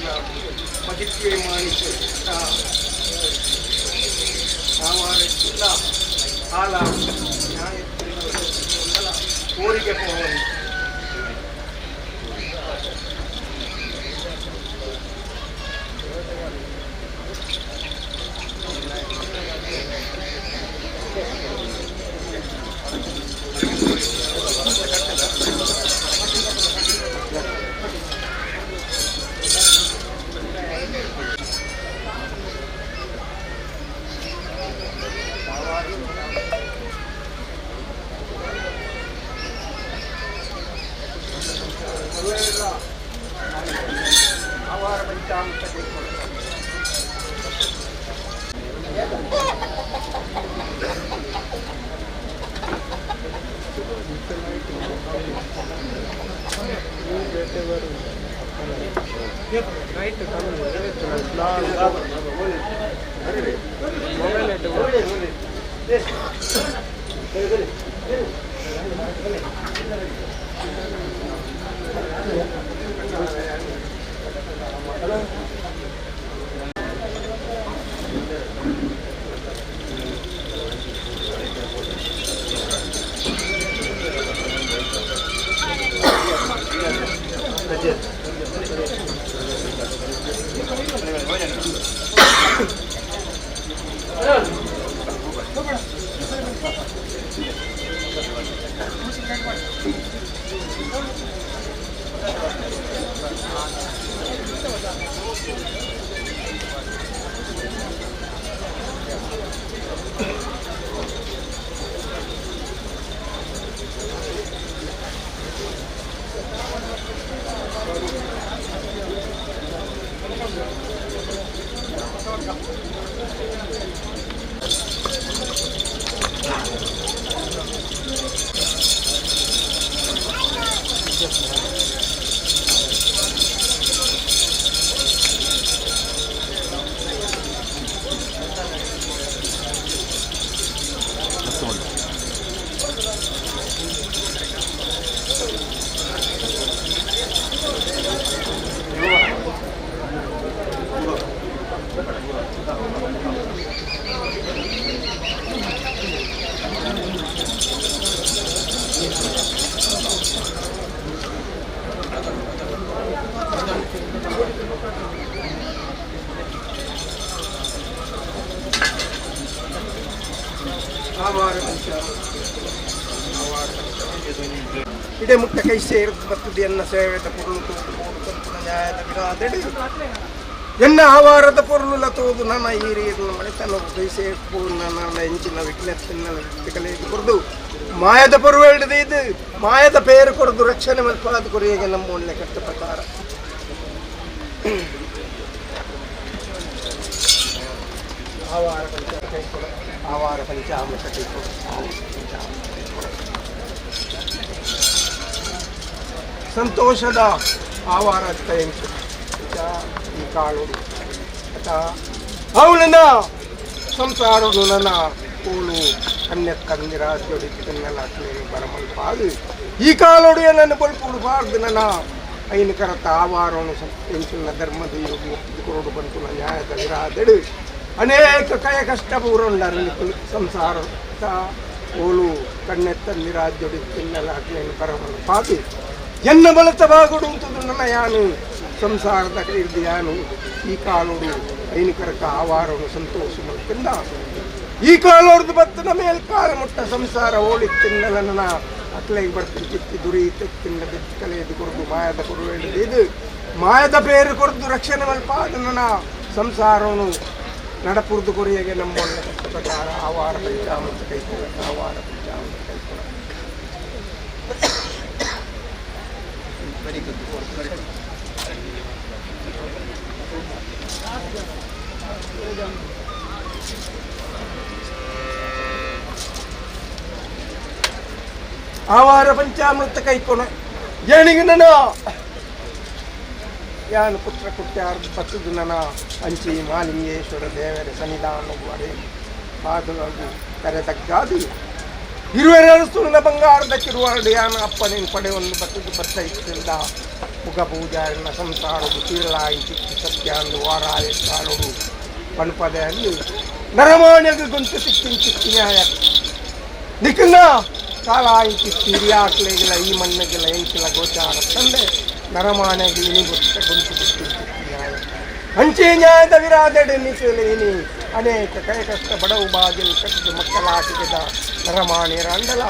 ನಾನು ಮದಿಕ್ಕೆ ಮಾಣಿಕೆ ಸಾವಾರಕ್ಕಿಲ್ಲ ಹಾಲ ಊರಿಗೆ ಹೋಗಿ ಆವಾರ ಪಂಚಾಮೃತ ಆವಾರ ಪಂಚ ಆವಾರ ಇಡೆ ಮುಟ್ಟ ಕೈ ಸೇರಿದ ಬರ್ತದೆ ಎನ್ನ ಸೇವೆದ ಪೊರುಳು ತೋದು ಪೋಡು ನ್ಯಾಯದ ವಿರಾದೆಡು ಎನ್ನ ಆವಾರದ ಪೊರುಳುಲ ತೋದು ನನ್ನ ಈ ರೀತಿಯ ಮನೆತನ ಕೈ ಸೇರ್ಪು ನನ್ನ ಎಂಚಿನ ವಿಘ್ನ ವ್ಯಕ್ತಿಗಳಿಗೆ ಕೊರದು ಮಾಯದ ಪೊರುವೆಳ್ದು ಇದು ಮಾಯದ ಪೇರು ಕೊರದು ರಕ್ಷಣೆ ಮಲ್ಪಾದ ಕೊರಿಯಗೆ ನಮ್ಮ ಒಳ್ಳೆ ಕಟ್ಟ ಪ್ರಕಾರ ಆವಾರ ಪಂಚ ಕೈಕೊಡ ಆವಾರ ಪಂಚಾಮೃತ ಕೈಕೊಡ ಪಂಚಾಮೃತ ಕೈಕೊಡ ಸಂತೋಷದ ಆವಾರ ಎಂಟು ಈ ಕಾಳು ಅವಳನ್ನ ಸಂಸಾರನು ನನ್ನ ಕೂಳು ಕನ್ಯ ಕಂದಿರಾಜೋಡಿ ತಿನ್ನಲಾಕ್ಲೇನು ಬರಮಲ್ಪಾದು ಈ ಕಾಲೊಡೆಯ ನನ್ನ ಬಲ್ಪುಡು ಬಾರ್ದು ನನ್ನ ಐನು ಕರತ ಆವಾರನು ಎಂಚಿನ ಧರ್ಮದ ಯೋಗಿ ಒಪ್ಪಿದು ಬಂತು ನ್ಯಾಯದ ವಿರಾದೆಡು ಅನೇಕ ಕಯ ಕಷ್ಟ ಪೂರೊಂಡರಲ್ಲಿ ಸಂಸಾರ ಓಲು ಕಣ್ಣೆತ್ತ ನಿರಾಜ್ಯೊಡಿ ತಿನ್ನಲಾಕ್ಲೇನು ಬರಮಲ್ಪಾದು ಎನ್ನ ಬಲತ ಬಾಗುಡು ಅಂತದು ನನ್ನ ಯಾನು ಸಂಸಾರದ ಕೈರ್ದು ಯಾನು ಈ ಕಾಲೋಡು ಐನು ಕರಕ ಆವಾರನು ಸಂತೋಷ ಮಲ್ತಿಂದ ಈ ಕಾಲೋಡ್ದು ಬತ್ತನ ಮೇಲ್ ಕಾಲ ಮುಟ್ಟ ಸಂಸಾರ ಓಡಿ ತಿನ್ನಲ ನನ್ನ ಅಕ್ಲೆಗೆ ಬರ್ತೀನಿ ಚಿತ್ತಿ ದುರಿ ತಿನ್ನ ಕಲೆಯದು ಕೊರದು ಮಾಯದ ಕೊರು ಇದು ಮಾಯದ ಪೇರು ಕೊರದು ರಕ್ಷಣೆ ಮಲ್ಪಾದ ನನ್ನ ಸಂಸಾರವನ್ನು ನಡಪುರ್ದು ಕೊರಿಯಗೆ ನಮ್ಮ ಪ್ರಕಾರ ಆವಾರ ಪಂಚಾಮೃತ ಕೈಕೊಡ ಆವಾರ ಪಂಚಾಮೃತ ಕೈಕೊಡ ಆವಾರ ಪಂಚಾಮೃತ ಕೈಕೊಣ ಏನಿಗೆ ನನ್ನ ಯಾನು ಪುತ್ರ ಕುಟ್ಯಾರ್ ಬತ್ತದು ನನ್ನ ಅಂಚಿ ಮಾಲಿಂಗೇಶ್ವರ ದೇವರ ಸನ್ನಿಧಾನ ಅರೆ ಪಾದಲಗು ಕರೆ ತಗ್ಗಾದು ಇರುವೆರಡು ಸುಣ್ಣ ಬಂಗಾರದ ಕಿರುವಾರಡು ಯಾನ ಅಪ್ಪನೇನು ಪಡೆಯೊಂದು ಬತ್ತದು ಬತ್ತ ಇತ್ತಿಂದ ಮುಖ ಪೂಜಾರನ ಸಂಸಾರವು ತೀರಲಾಯಿ ಚಿಕ್ಕಿ ಸತ್ಯಾಂದು ವಾರಾಯ ಕಾಲೋಡು ಪಣಪದೆ ಅಲ್ಲಿ ನರಮಾನ್ಯಗ ಗುಂತು ಸಿಕ್ಕಿನ ಚಿಕ್ಕಿ ನ್ಯಾಯ ನಿಖಿಲ ಕಾಲಾಯಿ ಚಿಕ್ಕಿ ಹಿರಿಯಾಕ್ಲೇಗಿಲ್ಲ ಈ ಮಣ್ಣಿಗಿಲ್ಲ ಎಂಕಿಲ ಗೋಚಾರ ತಂದೆ ನರಮಾನೆಗೆ ಇನಿ ಗೊತ್ತ ಗುಂತು ಸಿಕ್ಕಿನ ಚಿಕ್ಕಿ ನ್ಯಾಯ ಅಂಚೆ ನ್ಯಾಯದ ವಿರಾದೆಡೆ ನಿಖಿಲ ಇನಿ ಅನೇಕ ಕೈ ಕಷ್ಟ ಬಡವು ಬಾಗಿಲು ಕಟ್ಟಿದ ಮಕ್ಕಳಾಟಿಗೆದ ನರಮಾಣಿಯರ ಅಂಡಲ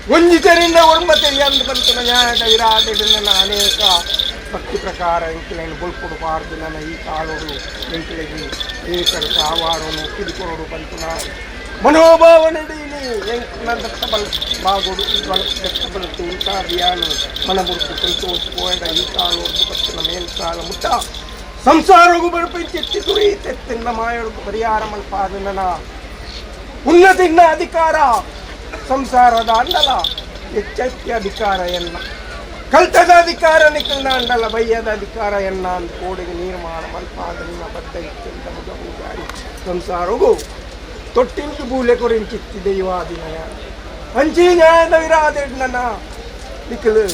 ಒಂಜಿತರಿಂದ ಒರ್ಮತೆರಿ ಅಂದು ಬಂತನ ನ್ಯಾಯದ ವಿರಾದೆಡೆ ನನ್ನ ಅನೇಕ ಭಕ್ತಿ ಪ್ರಕಾರ ಎಂಕಿಲನ್ನು ಬೊಲ್ಪುಡು ಬಾರ್ದು ನನ್ನ ಈ ಕಾಲೋಡು ಎಂಕಿಲಗಿ ಏಕರಸ ಆವಾರನು ಕಿದುಕೊರಡು ಬಂತು ನಾ ಮನೋಭಾವನೆಡೀನಿ ಎಂಕ್ನ ದತ್ತ ಬಲ ಬಾಗುಡು ಬಲ ದತ್ತ ಬಲತು ಉಂಟಾದಿಯಾನು ಮನಬುರ್ತು ಸಂತೋಷ ಪೋಯಡ ಈ ಕಾಲೋಡು ಬತ್ತಿನ ಮೇಲ್ಕಾಲ ಮುಟ್ಟ ಸಂಸಾರಗು ಬರುಪಿ ತುರಿ ತೆತ್ತಿನ ಮಾಯೊಳಗು ಪರಿಹಾರ ಮಲ್ಪಾದ ನನ್ನ ಉನ್ನತಿನ್ನ ಅಧಿಕಾರ ಸಂಸಾರದ ಅಂಡಲ ಎಚ್ಚೆತ್ತಿ ಅಧಿಕಾರ ಎನ್ನ ಕಲ್ತದ ಅಧಿಕಾರ ನಿಖಲ್ನ ಅಂಡಲ ಬಯ್ಯದ ಅಧಿಕಾರ ಎನ್ನ ಅಂದ ಕೋಡಿಗೆ ನಿರ್ಮಾಣ ಮಲ್ಪಾದ ನಿನ್ನ ಬದ್ಧ ಇತ್ತಿಂದ ಮುಗ ಪೂಜಾರಿ ಸಂಸಾರಗು ತೊಟ್ಟಿಂದು ಬೂಲೆ ಕೊರಿಂಚಿತ್ತಿ ದೈವಾದಿನ ಅಂಚಿ ನ್ಯಾಯದ ವಿರಾದ ನನ್ನ ನಿಖಲು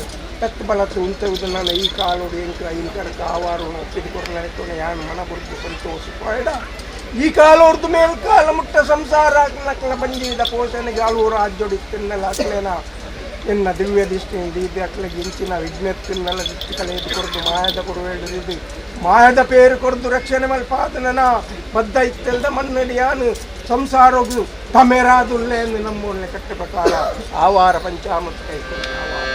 ತತ್ ಬಲತು ಉಂಟುವುದು ನನ್ನ ಈ ಕಾಲೋಡು ಎಂಕ ಐನು ಕರಕ ಆವಾರು ಒಪ್ಪಿದ ಕೊರಲ ಯಾನು ಮನ ಬುರ್ದು ಸಂತೋಷ ಪೋಯಡ ಈ ಕಾಲೋರ್ದು ಮೇಲ್ ಕಾಲ ಮುಟ್ಟ ಸಂಸಾರ ನಕಲ ಬಂಜಿದ ಪೋಷಣೆಗೆ ಆಳೂರು ರಾಜ್ಯೋಡಿ ತಿನ್ನಲ ಅಕ್ಲೇನ ಎನ್ನ ದಿವ್ಯ ದೃಷ್ಟಿಯಿಂದ ಇದು ಅಕ್ಲೆಗೆ ಇಂಚಿನ ವಿಘ್ನ ತಿನ್ನಲ ದಿಟ್ಟಿ ಕಲೆಯದು ಕೊರದು ಮಾಯದ ಕೊರು ಇದು ಮಾಯದ ಪೇರು ಕೊರದು ರಕ್ಷಣೆ ಮಲ್ಪಾದ ನನ್ನ ಬದ್ಧ ಇತ್ತೆಲ್ದ ಮಣ್ಣಲ್ಲಿ ಯಾನು ಸಂಸಾರೋಗು ತಮೆರಾದುಲ್ಲೆ ಎಂದು ನಮ್ಮೊಳ್ಳೆ ಕಟ್ಟ ಪ್ರಕಾರ ಆವಾರ ಪಂಚಾಮೃತ ಕೈಕೊಂಡು ಆವಾರ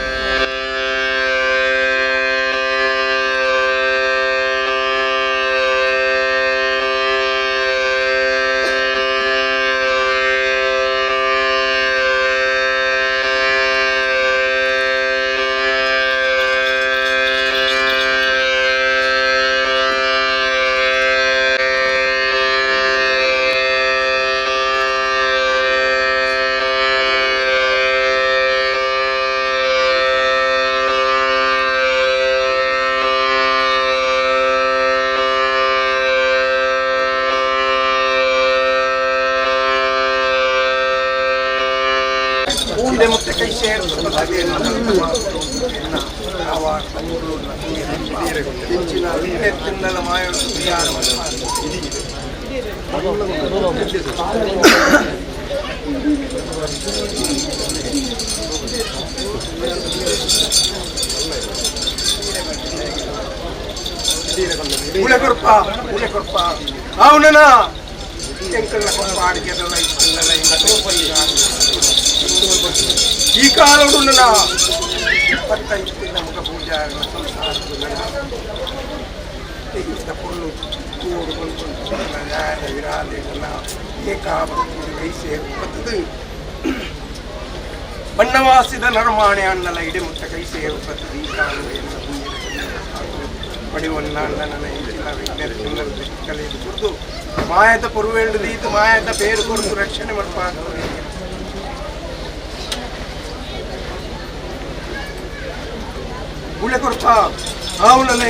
ಇದೆ ಮುಟ್ಟೆ ಕೈ ಸೇರಿದ ತಿನ್ನಲ ಮಾಯೋಡು ಪರಿಹಾರ ಉಳೆ ಕೊರ್ಪ ಉಳೆ ಕೊರ್ಪ ಅವನನ ಎಂಕಲ್ನ ಕೊರ್ಪ ಅಡಿಗೆದಲ್ಲ ಇತ್ತಿನ್ನಲ ಈ ಕಾಲಡು ನನ್ನ ಪತ್ತೈದು ನಮಗ ಪೂಜಾ ಸಂಸಾರ ಪೊಳ್ಳು ತೂಡು ವಿರಾದೇನ ಏಕಾಭಕ್ತಿ ಕೈ ಸೇರ್ಪತ್ತದು ಬಣ್ಣವಾಸಿದ ನರಮಾಣೆ ಅಣ್ಣಲ ಇಡೆ ಮುಟ್ಟ ಕೈ ಸೇರ್ಪತ್ತದು ಈ ಕಾಲು ಪಡಿವನ್ನ ಅಣ್ಣನ ದೃಷ್ಟಿ ಕಲೆಯನ್ನು ಕುರಿತು ಮಾಯದ ಪೊರುವೆಂಡು ಇದು ಮಾಯದ ಬೇರು ಕೊರತು ರಕ್ಷಣೆ ಮಾಡ್ಬಾರ್ದು. ಗುಳೆ ಕೊರ್ಪ ಅವನನ್ನ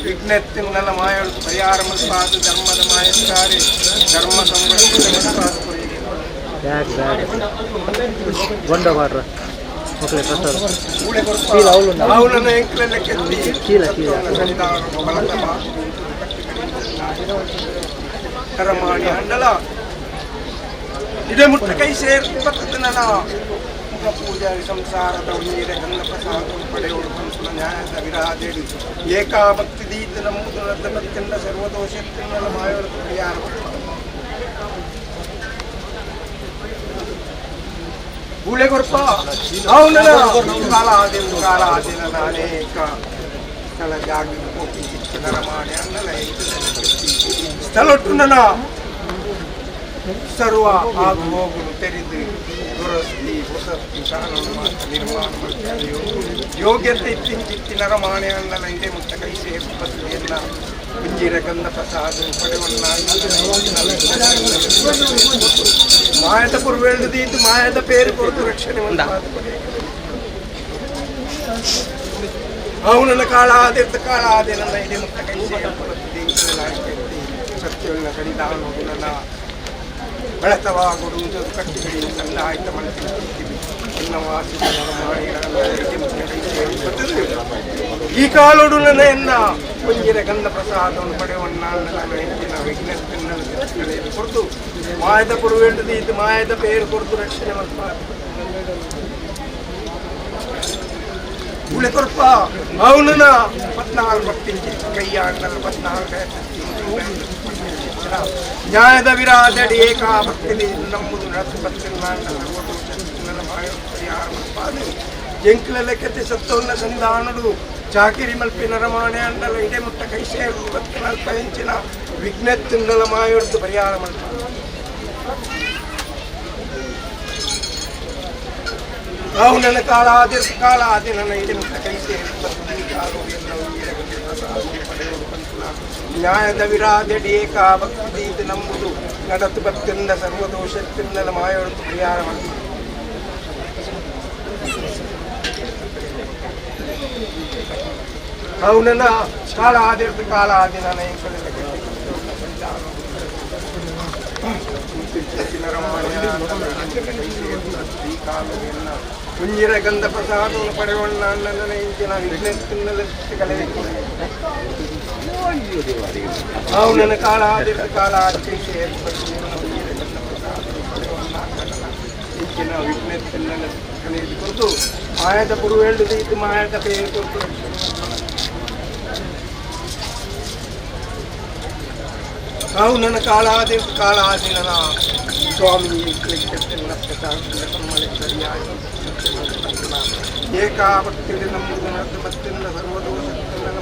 ವಿಘ್ನೆತ್ತಿನ್ನಲ ಮಾಯಳು ಪರಿಹಾರ ಮಲ್ಪಾದ ಧರ್ಮದ ಮಾಯಸ್ತಾರೆ ಧರ್ಮ ಸಂರಕ್ಷಣೆ ಮಲ್ಪಾದ. ಬ್ಯಾಗ್ ಬ್ಯಾಗ್ ಬೊಂಡ ಬಾಡ್ರ ಮಕ್ಕಳೇ ಪ್ರಸಾದ ಅವನನ್ನ ಎಂಕ್ಲೆಲ್ಲ ಕೆತ್ತಿ ಚೀಲ ಚೀಲ ಕರಮಾಣಿ ಅಣ್ಣಲ ಇದೇ ಮುಟ್ಟ ಕೈ ಸೇರ್ಪತ್ತದ ನನ್ನ ಮುಖ ಪೂಜಾರಿ ಸಂಸಾರದ ಉಣ್ಣೀರ ಗಂಧ ಪ್ರಸಾದ ಪಡೆಯೋಡು ಪಂಸುಲ ನ್ಯಾಯದ ವಿರಾದೇಡಿ ಏಕಾಭಕ್ತಿ ದೀತ ನಮ್ಮದು ನದ್ದ ಭಕ್ತಿಂದ ಸರ್ವದೋಷ ತಿನ್ನಲ ಮಾಯೋಡು ಪರಿಹಾರ. ಗೂಳೆ ಕೊರ್ಪ ಅವನ ಕಾಲ ಆದಿನ ಕಾಲ ಆದಿನ ಅನೇಕ ಸ್ಥಳ ಜಾಗ ಹೋಗಿ ನರಮಾಣಿ ಅಣ್ಣಲ ಸ್ಥಳೊಟ್ಟು ನನ್ನ ಸರ್ವ ಆಗು ಹೋಗುನು ತೆರೆದು ದುರಸ್ತಿ ಹೊಸತಿ ಕಾನೂನು ಮಾತ್ರ ನಿರ್ಮಾಣ ಮಾಡ್ತಾರೆ. ಯೋಗ್ಯತೆ ಇತ್ತಿಂಚಿತ್ತಿ ನರಮಾಣೆ ಅಣ್ಣಲ ಇದೇ ಮುತ್ತ ಕೈ ಸೇರ್ಪತ್ತಿಯನ್ನ ಕುಂಜಿರ ಗಂಧ ಪ್ರಸಾದ ಪಡೆವನ್ನ ಮಾಯದ ಪುರ್ವೆಳ್ದು ಮಾಯದ ಪೇರು ಕೊರತು ರಕ್ಷಣೆ ಅವನನ್ನ ಕಾಳ ಆದಿರ್ತ ಕಾಳ ಆದಿ ನನ್ನ ಇದೇ ಮುತ್ತ ಕೈ ಸೇರ್ಪತ್ತಿ ಸತ್ಯವನ್ನ ಸರಿದಾನು ನನ್ನ ಬೆಳತವಾಗುಡು ಕಟ್ಟಿಗಡಿ ಸಣ್ಣ ಆಯ್ತ ಮನಸ್ಸಿನ ಈ ಕಾಲೋಡು ನನ್ನ ಎನ್ನ ಕುಂಜಿರ ಗಂಧ ಪ್ರಸಾದವನ್ನು ಪಡೆಯವನ್ನ ನನ್ನ ಹೆಂಚಿನ ವಿಘ್ನ ಕೊರತು ಮಾಯದ ಪುರುವೆಂಡು ಇದು ಮಾಯದ ಪೇರು ಕೊರತು ರಕ್ಷಣೆ ಮಾಡ್ಬಾರ್ದು. ಉಳೆ ಕೊರ್ಪ ಅವನನ್ನ 14 ಭಕ್ತಿ ಕೈಯ ಅಣ್ಣನ 14 ನ್ಯಾಯದ ವಿರಾದಡಿ ಏಕಾಭಕ್ತಿ ನಮ್ಮದು ಎಂಕ್ಲೆಲ್ಲ ಕೆತ್ತಿ ಸತ್ತವನ್ನ ಸಂಧಾನಡು ಚಾಕಿರಿ ಮಲ್ಪಿ ನರಮಾಣೆ ಅಣ್ಣಲ ಇಡೆ ಮುಟ್ಟ ಕೈ ಸೇರು 14 ಇಂಚಿನ ವಿಘ್ನ ತಿನ್ನಲ ಮಾಯೊಡ್ದು ಪರಿಹಾರ ಮಲ್ಪ. ಅವು ನನ್ನ ಕಾಲ ಆದಿ ಕಾಲ ಆದಿ ನನ್ನ ಇಡೆ ಮುಟ್ಟ ಕೈ ಸೇರು ನ್ಯಾಯದ ವಿರಾದಡಿ ಏಕಾಭಕ್ತಿ ಇದು ನಂಬುದು ನಡತು ಭಕ್ತಿಂದ ಸರ್ವದೋಷ ತಿನ್ನಲ ಮಾಯೊಡ್ದು ಪರಿಹಾರ ಮಲ್ಪ. ಅವನನ್ನ ಕಾಲ ಆದಿರ್ತ ಕಾಲ ಆದಿ ನನ್ನ ಕುಂಜಿರ ಗಂಧ ಪ್ರಸಾದವನ್ನು ಪಡೆಯೋಣ ನನ್ನ ಇಂಚಿನ ವಿಘ್ನ ತಿನ್ನಲ ಕಲೆ ಅವನನ್ನ ಕಾಲ ಆದಿರ್ತ ಕಾಲ ಆದಿ ಇಂಚಿನ ವಿಘ್ನ ತಿನ್ನಲ ಕಲೆಯಲ್ಲಿ ಕೊರತು ಮಾಯದ ಪುರುವೆಂಡು ಇದು ಮಾಯದ ಪೇರು ಕೊರತು ಅವು ನನ್ನ ಕಾಲಾದಿ ಕಾಲಾದಿ ನನ್ನ ಸ್ವಾಮಿ ಏಕಾಭಕ್ತಿ ನಮ್ಮದು ಮತ್ತಿಂದ ಸರ್ವದೋಷ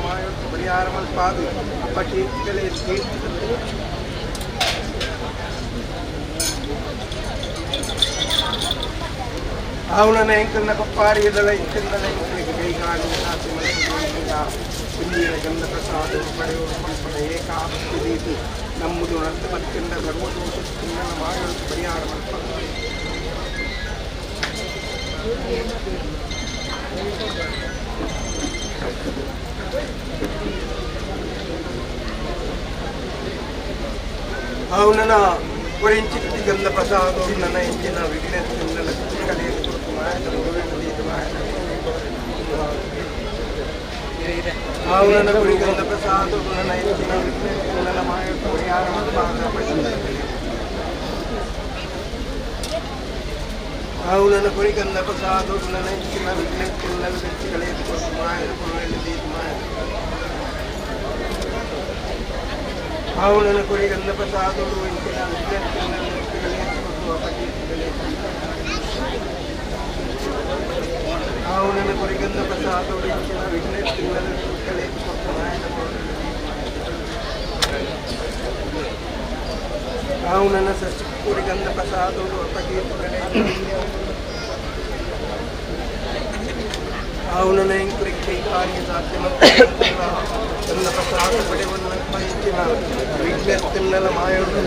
ಮಾಯೋತ್ತ ಪರಿಹಾರ ಮಲ್ಪಾದು ಅಪಕೀರ್ತಿಗಳೇ ಕೀರ್ತಿ. ಅವನನ್ನ ಎಂಕಲ್ನ ಕೊಪ್ಪಾರಿಯದಳ ಇಂಕಲ್ನ ಎಂಕಲಿಗೆ ಕೈಗಾಲಿ ಕುಂಜಿರ ಗಂಧ ಪ್ರಸಾದ ಪಡೆಯುವ ಪಂಪನ ಏಕಾಭಕ್ತಿ ದೀತು ನಮ್ಮದು ನರ್ತ ಮತ್ತಿಂದ ಸರ್ವದೋಷ ತಿನ್ನಲ ಮಾಯೋತ್ತ ಪರಿಹಾರ ಮಲ್ಪ. ಅವನನ್ನ ಒರಿಂಚಿತ್ತಿ ಗಂಧ ಪ್ರಸಾದ ನನ್ನ ಇಂಚಿನ ವಿಘ್ನ ತಿನ್ನಲ ಕಲೆಯನ್ನು ಕೊರತು ಮಾಯದ ಮಾಯದ ಅವನನ್ನ ಗುರಿ ಗಂಧ ಪ್ರಸಾದ ನನ್ನ ಇಂಚಿನ ವಿಘ್ನ ತಿನ್ನಲ ಮಾಯೋತ್ತ ಪರಿಹಾರ ಮಲ್ಪಾದ. ಅವನನ್ನ ಗುರಿ ಗಂಧ ಪ್ರಸಾದ ನನ್ನ ಇಂಚಿನ ವಿಘ್ನ ತಿನ್ನಲ ಕಲೆಯನ್ನು ಕೊರತು ಮಾಯದ ಮಾಯದ ಆವುನನ ಕೊರಿ ಗಂಧ ಪ್ರಸಾದೋಡು ಇಂಚಿನ ಆವುನನ ಕೊರಿ ಗಂಧ ಪ್ರಸಾದೋಡು ಇಂಚಿನ ಆವುನನ ಸೃಷ್ಟಿ ಕೊರಿ ಗಂಧ ಪ್ರಸಾದೋಡು ಅಪಕೀರ್ತಿಗಳೇ ಆವುನನ ಎಂಕುರಿಕೆ ಕಾರ್ಯ ಸಾಧ್ಯ ಗಂಧ ಪ್ರಸಾದ ಪಡೆವನ್ನು ಇಂಚಿನ ವಿಘ್ನೆಲ್ಲ ಮಾಯೋಡು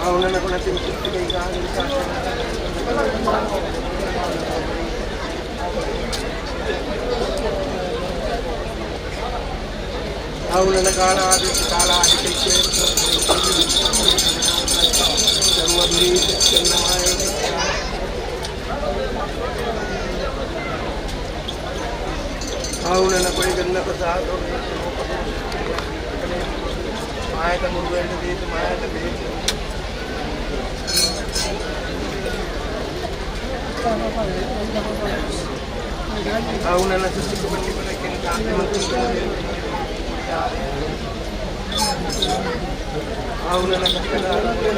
ಆವುನನ ಗುಣ ತಿಂಚಿಗೆ ಕಾರ್ಯ ಸಾಧ್ಯ ಆವುನನ ಕಾಲಾದಿ ಕಾಲಾದಿ ಆವುನನ ಕೊರಿಗನ್ನ ಪ್ರಸಾದ ಮಾಯದ ಮುರುವೆಂಡು ದೀತು ಮಾಯದ ಬೇತು ಆವುನನ ಸೃಷ್ಟಿಗೆ ಬಟ್ಟಿ ಬರಕ್ಕೆ ಆವುನನ ಕಷ್ಟದ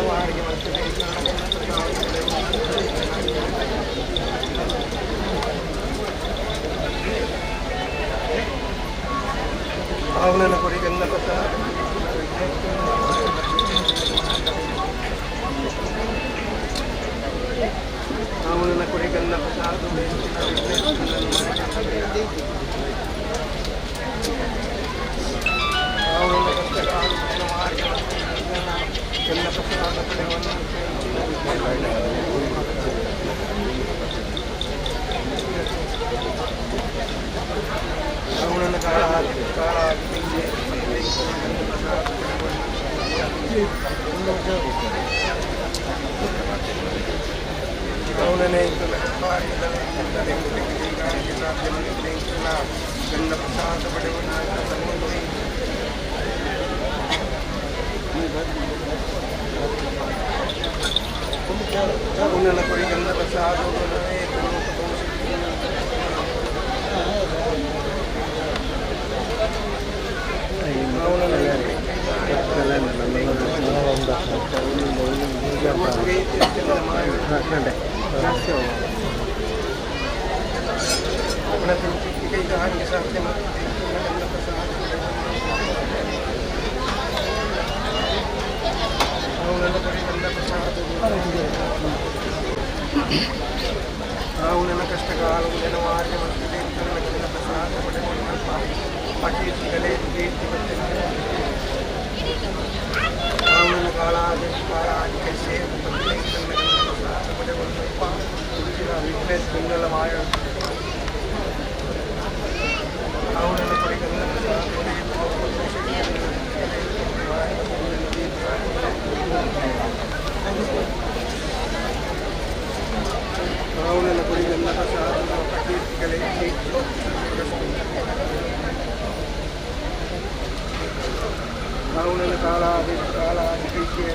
ವಾರಿಗೆ ಆವುನನ ಕೊರಿಗನ್ನ ಪ್ರಸಾದ ಆವುನನ ಕೊರಿಗನ್ನ ಪ್ರಸಾದ ಆವುನನ ಕಷ್ಟದ ಪ್ರಸಾದ ಪಡೆವನ್ನು ಆವುನನ ಕಾಲಾದಿ ಕಾಲಾದಿ ಆವುನನೇ ಗಂಧ ಪ್ರಸಾದ ಪಡೆವನ್ನು ಆವುನನ ಕೊರಿ ಗಂಧ ಪ್ರಸಾದ ಆವುನನ ಕಷ್ಟಕಾಲ ವಾರ್ಯ ಪ್ರಸಾದ ಪಕೀರ್ತಿಗಳೇ ಕೀರ್ತಿ ಆವುನನ ಕಾಲಾದಿ ಕಾಲಾದಿ ಕೈಸೇ ಪ್ರಸಾದ ವಿಘ್ನೇಶ್ ಬೆಂಗಲ ಮಾಯ ಆವುನನ ಕೊರಿಗನ್ನ ಪ್ರಸಾದ ಆವುನನ ಕೊರಿಗನ್ನ ಪ್ರಸಾದ ಪಕೀರ್ತಿಗಳೇ ಆವುನನ ಕಾಲಾದಿ ಕಾಲಾದಿ ಕೈಸೇ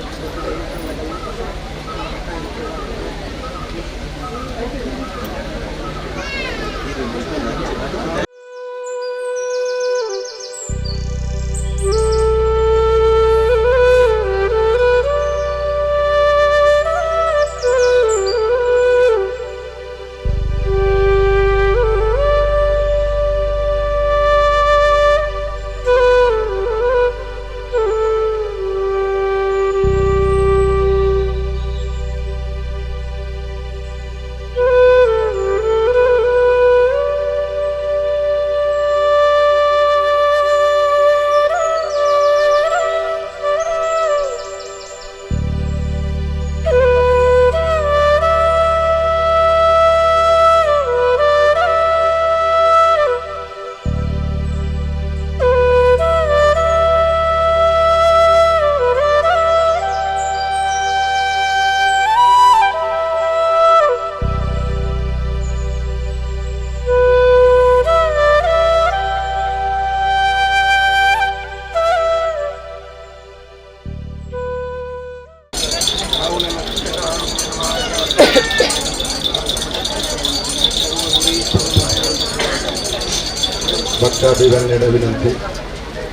ಭಕ್ತಾಭಿಗಣ್ಯಡ ವಿನಂತಿ.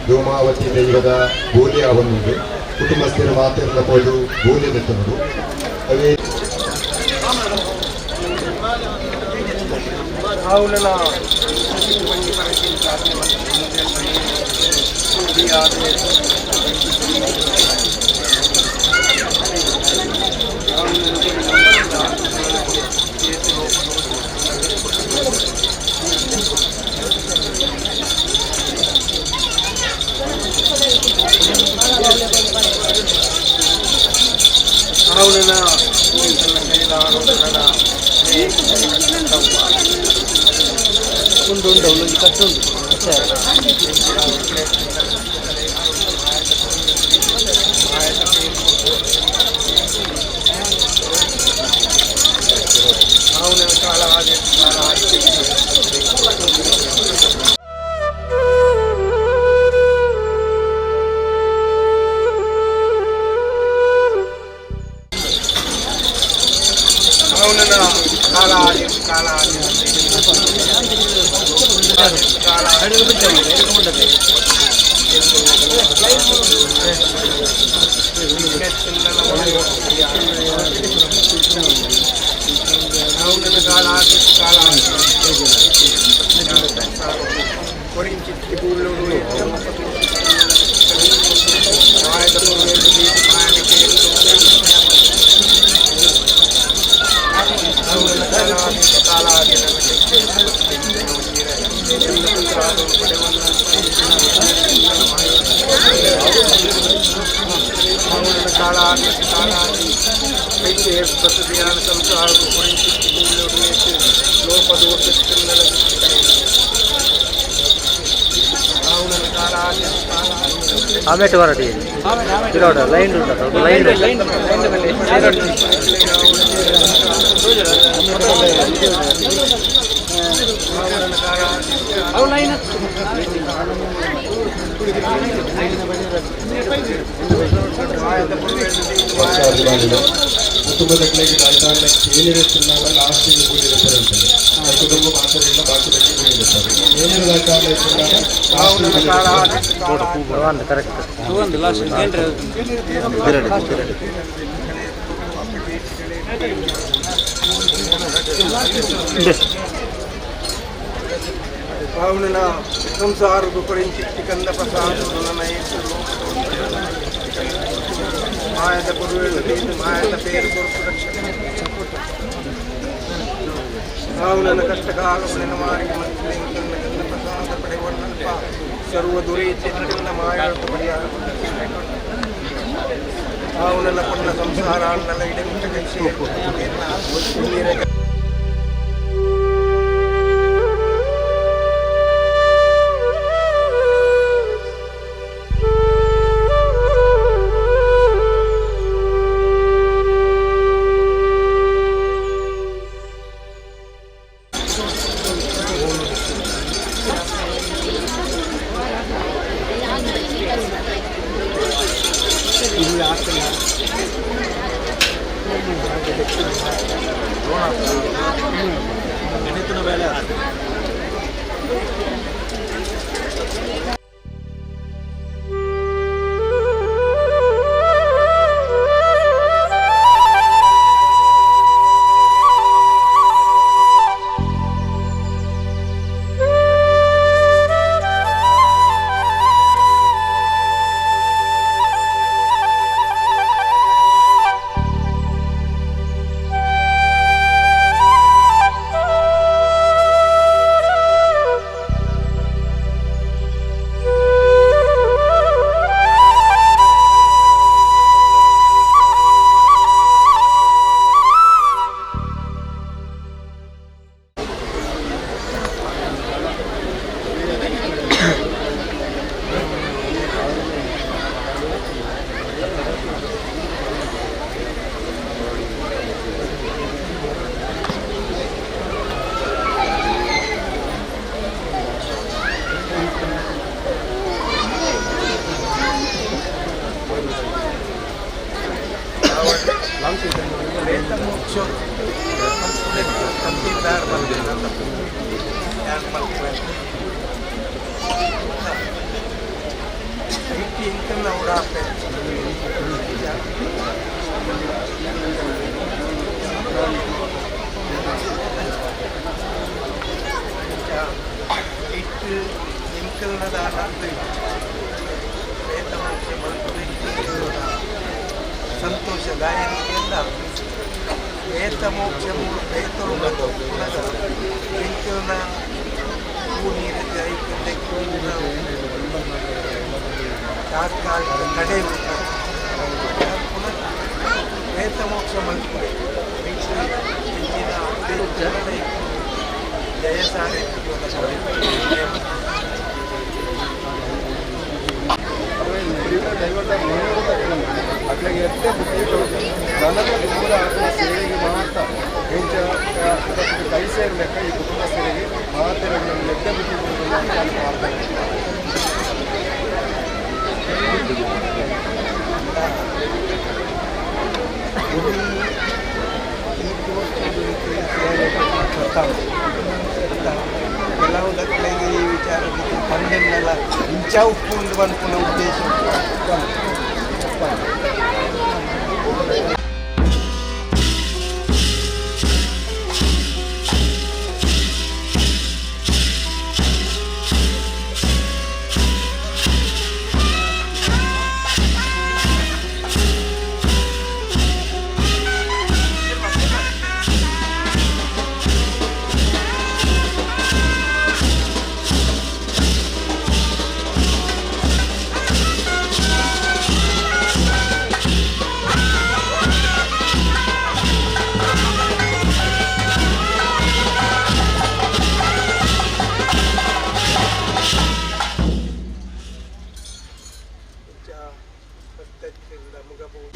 ಧೂಮಾವತಿ ದೈವದ ಬೂಲಿ ಆವೊಂದುಂಡು. ಕುಟುಂಬಸ್ಥರು ಮಾತೆರ್ಲ ಪೋದು ಬೂಲಿ ದೆತ್ತುಂಡು ಅವೇ. ಉಂಡು ಉಂಡು ಒಂಜಿ ಕಟ್ಟುಂಡು. ಆಮೇಲೆ ಹೊರಟಿ ಪಿರೋಡ ಲೈನ್ ಉಂಟು, ಸ್ವಲ್ಪ ಲೈನ್. ವರ್ಷಾಭಿಮಾನಿಗಳು ಕುಟುಂಬದಕ್ಲೆಗ್ ದಾಯ್ತಾಂಡ ಕೇನಿರುತ್ತಿನ್ನಾಗ ಲಾಸ್ಟಿಗೆ ಕೂಡಿರುತ್ತಾರೆ ಅಂತಾರೆ. ಆ ಕುಟುಂಬ ಮಾತ್ರ ಬಾಕಿ ಬಗ್ಗೆ ಕೂಡಿರುತ್ತಾರೆ. ಏನಿರು ದಾಯ್ತಾಂಡ ಇತ್ತಿನಾಗ ಲಾಸ್ಟಿಗೆ ಕೂಡಿರುತ್ತಾರೆ. ಕರೆಕ್ಟ್. ಕಾవుನ ಸಂಸಾರದ ಕೊರಿಂಚಿಟ್ಟಿ ಕಂದ ಪ್ರಸಾದ ಮಾಯದ ಗುರುವೇಳು ಮಾಯದ ಪೇರು ಕೊರುಕು ರಕ್ಷಣೆ. ಕಾವುನ ಕಷ್ಟಕಾಲ ಮಾರಿಗೆ ಮಂತ್ರಿ ಪ್ರಸಾದ ಪಡೆವನ್ನಲ್ಪ ಸರ್ವ ದುರೇ ಚೆನ್ನ ಮಾಯಾಳದ ಪರಿಹಾರ. ಕಾವುನಲ್ಲ ಕೊಂಡ ಸಂಸಾರ ಅನ್ನಲ್ಲ ಇಡೆಮಿಟ್ಟ ಕೈಸೆ. ಇಟ್ಟು ಎಂಕಲ್ನದಾದ ಪ್ರೇತ ಮೋಕ್ಷ ಮಲ್ಪುನ ಸಂತೋಷದಾಯಕ ಪ್ರೇತ ಮೋಕ್ಷ ಪ್ರೇತರು ಎಂಕಲ್ನ ಹೂ ನೀರು ತಾತ್ಕಾಲಿಕ ಕಡೆ ಪುನಃ ಪ್ರೇತ ಮೋಕ್ಷ ಮಲ್ಪುನೆ ಜಯ ಸಾರೆ. ಅಕ್ಲೆಗ್ ಎಡ್ಡೆ ಬುದ್ಧಿ ಕೊಡ್ದು ನನದ ದುಂಬುದ ಆತ್ಮ ಸೇವೆಗೆ ಮಾತ್ರ ಎಂಚ ಕೈ ಸೇರ್ಲೆಕ್ಕ ಈ ಕುಟುಂಬಸ್ಥರಿಗೆ ಮಾತೆರೆಗ್ಲ ಎಡ್ಡೆ ಬುದ್ಧಿ ಕೊಡೋದು ಅಂತ ನಾನು ಪ್ರಾರ್ಥನೆ. ಕೆಲವು ದಕ್ಕಲೆಗೆ ಈ ವಿಚಾರ ಪಂಡೆನ್ನೆಲ್ಲ ಇಂಚ ಉಪ್ಪು ಉಂಡು ಪನ್ಪುನ ಉದ್ದೇಶ.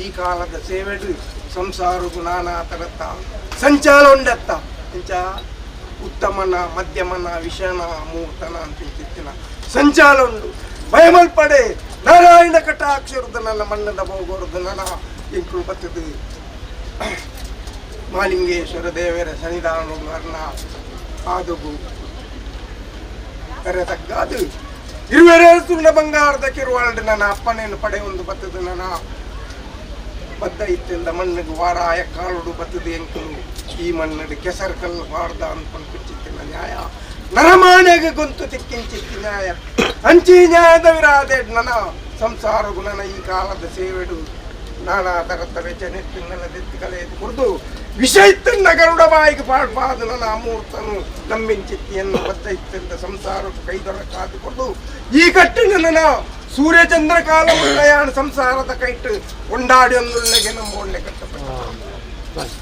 ಈ ಕಾಲದ ಸೇವೆಡು ಸಂಸಾರಗು ನಾನಾ ತರತ್ತ ಸಂಚಾರ ಉಂಡತ್ತ ಇಂಚ ಉತ್ತಮನ ಮಧ್ಯಮನ ವಿಷನ ಮೂರ್ತನ ಅಂತ ಇಂಚಿತ್ತಿನ ಸಂಚಾರ ಉಂಡು. ಭಯಮಲ್ಪಡೆ ನಾರಾಯಣ ಕಟಾಕ್ಷರದ ನನ್ನ ಮಣ್ಣದ ಬೋಗೋರದು ನನ್ನ ಇಂಕುಲು ಬತ್ತದು ಮಾಲಿಂಗೇಶ್ವರ ದೇವರ ಸನ್ನಿಧಾನ ವರ್ಣ ಆದುಗು ಕರೆ ತಗ್ಗಾದು ಇರುವೆರೆ ಸುಣ್ಣ ಬಂಗಾರದ ಕಿರುವಾಳ್ಡು ನನ್ನ ಅಪ್ಪನೇನು ಪಡೆ ಒಂದು ಬತ್ತದು ನನ್ನ ಬದ್ದ ಇತ್ತಿಂದ ಮಣ್ಣಿಗೆ ವಾರಾಯ ಕಾಳುಡು ಬತ್ತದು ಎಂಕಲು ಈ ಮಣ್ಣು ಕೆಸರು ಕಲ್ಲು ಬಾರ್ದ ಅನ್ಕೊಂಡು ಪಿಚ್ಚಿತ್ತಿನ ನ್ಯಾಯ ನರಮಾನೆಗೆ ಗೊಂತು ತಿಕ್ಕಿಂಚಿತ್ತಿ ನ್ಯಾಯ ಅಂಚಿ ನ್ಯಾಯದ ವಿರಾದೆ ನನ್ನ ಸಂಸಾರ ಗುಣನ ಈ ಕಾಲದ ಸೇವೆಡು ನಾನಾ ತರದ ವೆಚನೆತ್ತಿನ್ನೆಲ್ಲ ದೆತ್ತಿ ಕಲೆಯದು ಕುಡಿದು ವಿಷ ಇತ್ತನ್ನ ಗರುಡ ಬಾಯಿಗೆ ಪಾಡ್ಬಾದು ನನ್ನ ಅಮೂರ್ತನು ನಂಬಿಂಚಿತ್ತಿಯನ್ನು ಬದ್ದ ಇತ್ತಿಂದ ಸಂಸಾರಕ್ಕೆ ಕೈದೊಳಕಾದು ಕೊಡು ಈ ಕಟ್ಟಿನ ನನ್ನ ಸೂರ್ಯಚಂದ್ರ ಕಾಲ ಪ್ರಯಾಣ ಸಂಸಾರದ ಕೈಟ್ ಕೊಂಡಾಡಿ ಒಂದುಳ್ಳೆಗೆ ನಮ್ಮ ಒಳ್ಳೆ ಕಟ್ಟಪಟ್ಟ.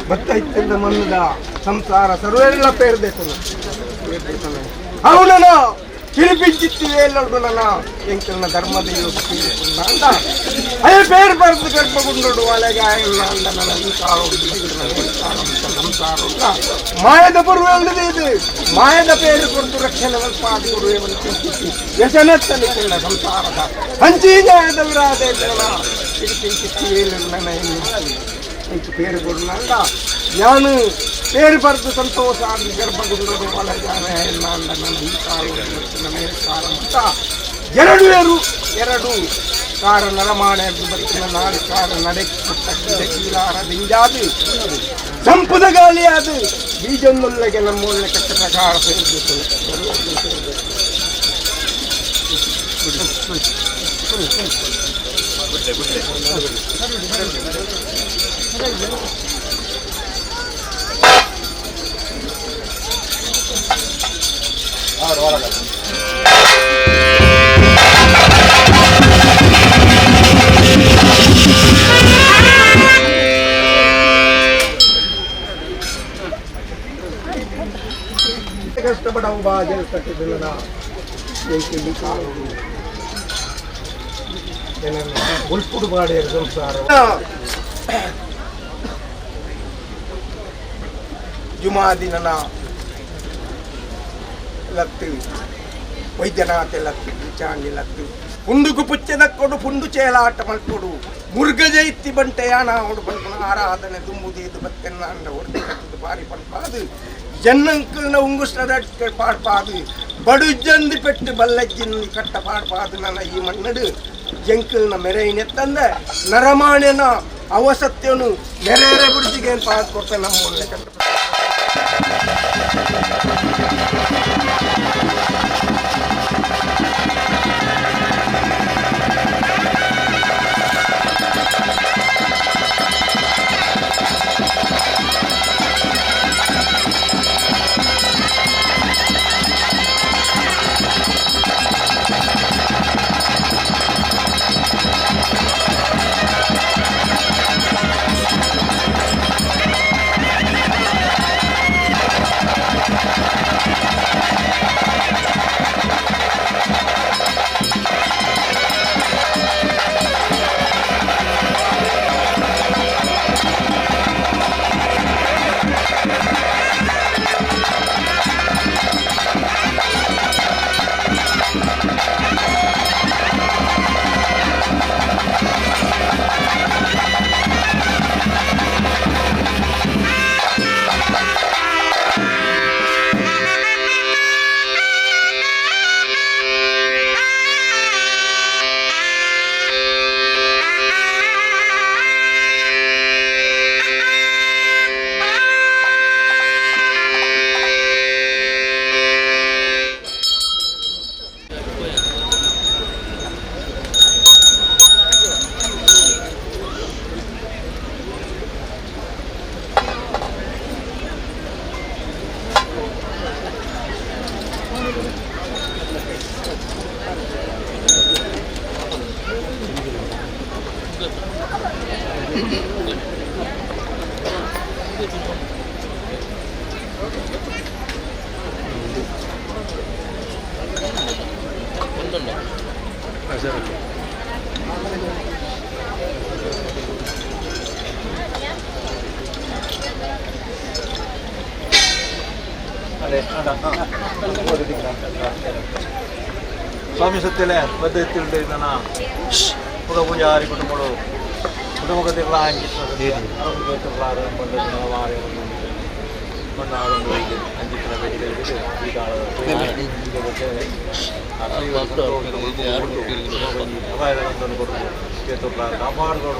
ಬತ್ತ ಮಣ್ಣದ ಸಂಸಾರ ಸರ್ವೆಲ್ಲ ಪೇರ್ಬೇಕು ಅವನನ ಕಿರಿಪಿಂಚಿತ್ತಿವೆ ಎಲ್ಲರೂ ನನ್ನ ಎಂಕಲ್ನ ಧರ್ಮದ ಅಂದ ಅಯ್ಯ ಪೇರು ಬರೆದು ಗರ್ಭಗುಂಡು ಒಳಗೆ ಅಂದ ನನ್ನ ಸಂಸಾರ ಮಾಯದ ಬರುವ ಇದು ಮಾಯದ ಪೇರು ಕೊಡ್ತು ರಕ್ಷಣೆ ವ್ಯಸನತ್ತಲಿಲ್ಲ ಸಂಸಾರದ ಹಂಚಿ ನ್ಯಾಯದ ವಿರಾದೆ ಕಿರಿಪಿಂಚಿತ್ತಿವೆ ನನ್ನ ಇಂಚು ಪೇರು ಕೊಡಲ್ಲ ನಾನು ಪೇರು ಬರೆದು ಸಂತೋಷ ಆಗಿ ಗರ್ಭಗುಂಡರು ಅಂತ ಎರಡು ಎರಡು ಕಾರ ನರಮಾಣೆ ಬತ್ತಿನ ನಾಡು ಕಾರ ನಡೆ ಕೀಲಾರ ದಿಂಜಾದು ಸಂಪುದ ಗಾಳಿಯಾದು ಬೀಜೊಂದೊಳ್ಳೆಗೆ ನಮ್ಮೊಳ್ಳೆ ಕಟ್ಟ ಪ್ರಕಾರ ಸೇರಬೇಕು. ಕಷ್ಟಪಡವು ಬಾಜಲ್ ಕಟ್ಟಿದ ಉಲ್ಪುಡು ಬಾಡಿಯ ಸಂಸಾರ ಜುಮಾ ದಿನನ ಲತ್ತು ವೈದ್ಯನಾಥ ಲತ್ತು ಚಾಂಡಿ ಲತ್ತು ಪುಂಡುಕು ಪುಚ್ಚದ ಕೊಡು ಪುಂಡು ಚೇಲಾಟ ಮಲ್ಕೊಡು ಮುರುಘ ಜೈತಿ ಬಂಟೆಯಾನ ಅವಡು ಬಂಪನ ಆರಾಧನೆ ದುಂಬುದೇದು ಬತ್ತೆನ್ನ ಅಂಡ ಹೊರತು ಕಟ್ಟದು ಬಾರಿ ಪಂಪಾದು ಜನ್ನಂಕಲ್ನ ಉಂಗುಸ್ರದ ಪಾಡ್ಪಾದು ಬಡು ಜಂದಿ ಪೆಟ್ಟು ಬಲ್ಲಜ್ಜಿನ ಕಟ್ಟ ಪಾಡ್ಪಾದು ನನ್ನ ಈ ಮಣ್ಣಡು ಜಂಕಲ್ನ ಮೆರೆಯಿನೆತ್ತಂದ ನರಮಾಣ್ಯನ ಅವಸತ್ಯನು ಮೆರೆರೆ ಬುಡ್ಜಿಗೆ ಪಾದು ಕೊಡ್ತ ನಮ್ಮ ಒಳ್ಳೆ ಕಟ್ಟ. ಸ್ವಾಮಿ ಸತ್ಯಲೆ ಬದ್ಧತೆ ನನ್ನ ಪುಗ ಪೂಜಾರಿ ಕುಟುಂಬಗಳು ಕುಟುಂಬದಿರ್ಲ ಕಾಪಾಡಿಕೊಂಡು.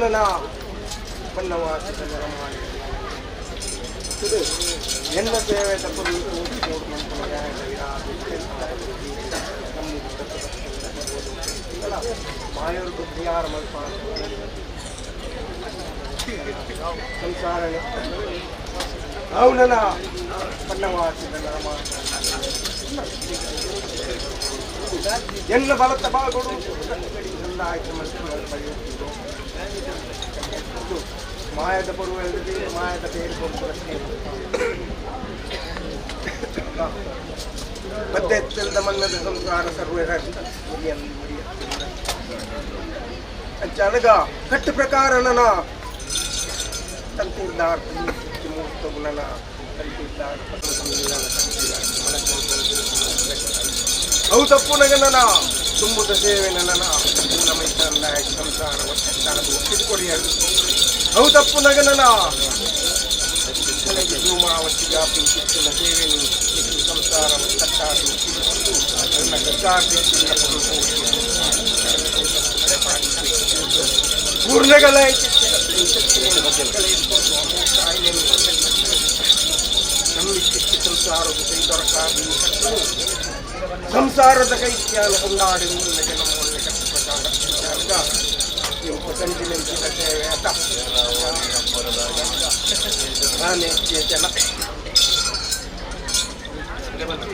ಅವನನ ಬನ್ನವಾಸಿದ ಎನ್ನ ಸೇವೆ ಮಾಯರ್ದು ಪರಿಹಾರ ಮಲ್ಪ ಸಂಸಾರ ಅವನನ ಬನ್ನವಾಸಿದ ಎನ್ನ ಬಲತ್ತ ಬಾಗೋಡು ಮಾಯದ ಪರ್ವ ಮಾಯದ പേര് ಪದ್ಧತಿಲ್ದ ಮನ್ನದ ಸಂಸಾರ ಸರ್ವೇರ ಅಂಚಾನಗ ಕಟ್ಟು ಪ್ರಕಾರ ನನ್ನ ತಂತಿರ್ದಾರ್ ಮೂರ್ತ ಗುಣನ ತಂತಿರ್ದಾರ್ ಅವು ತಪ್ಪು ನಗನನ ತುಂಬುದ ಸೇವೆ ನನ್ನ ಮೈಸಲ್ಲ ಸಂಸಾರ ಒಪ್ಪಿಕೊಡಿಯರು ಅವು ತಪ್ಪು ನಗನನ ಧೂಮಾವತಿಗ ಸೇವೆ ಸಂಸಾರ ಪೂರ್ಣಗಳ ಸಂಸಾರದ ಕೈತ್ಯಾನ ಕೊಂಡಾಡಿ ಸೇವೆ ಅತ ನಾನೇ ಚೇತನ ಚೇತನ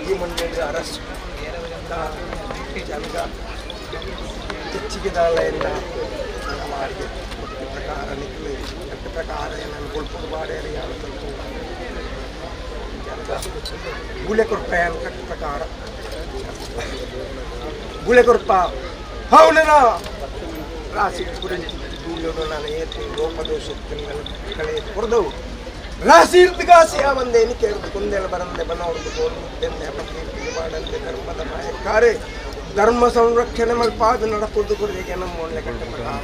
ಈ ಮಣ್ಣಿನ ಅರಸು ಜನಗ ಹೆಚ್ಚಿಗೆ ದಾಳೆಯಿಂದ ಮಾಡಿ ಪ್ರಕಾರ ನಿಕ್ಕಲು ಪ್ರಕಾರ ಏನನ್ನು ಕೊಳ್ಪುಡು ಬಾಡೇರಿ ಗುಳೆ ಕೊರ್ಪ ಕಟ್ಟು ಪ್ರಕಾರ ಗುಳೆ ಕೊರ್ಪ ಹೌನನ ರಾಶಿ ಕುರಿಂಚಿ ದೂಳಿಯೋಡು ನಾನು ಏತು ಲೋಪದೋಷ ಕಳೆ ಕೊರ್ದವು ರಾಶಿ ಇರ್ದು ಕಾಸಿ ಆ ಬಂದೆ ಎನಿಕೆ ಕುಂದೆಲ ಬರಂದೆ ಬನವರ್ದು ಕೋಲು ಬೆನ್ನೆ ಮಾಡಂತೆ ಧರ್ಮದ ಮಾಯಕಾರೆ ಧರ್ಮ ಸಂರಕ್ಷಣೆ ಮಲ್ಪಾದ ನಡಪುದು ಕುರಿಗೆ ನಮ್ಮ ಒಳ್ಳೆ ಕಟ್ಟ ಪ್ರಕಾರ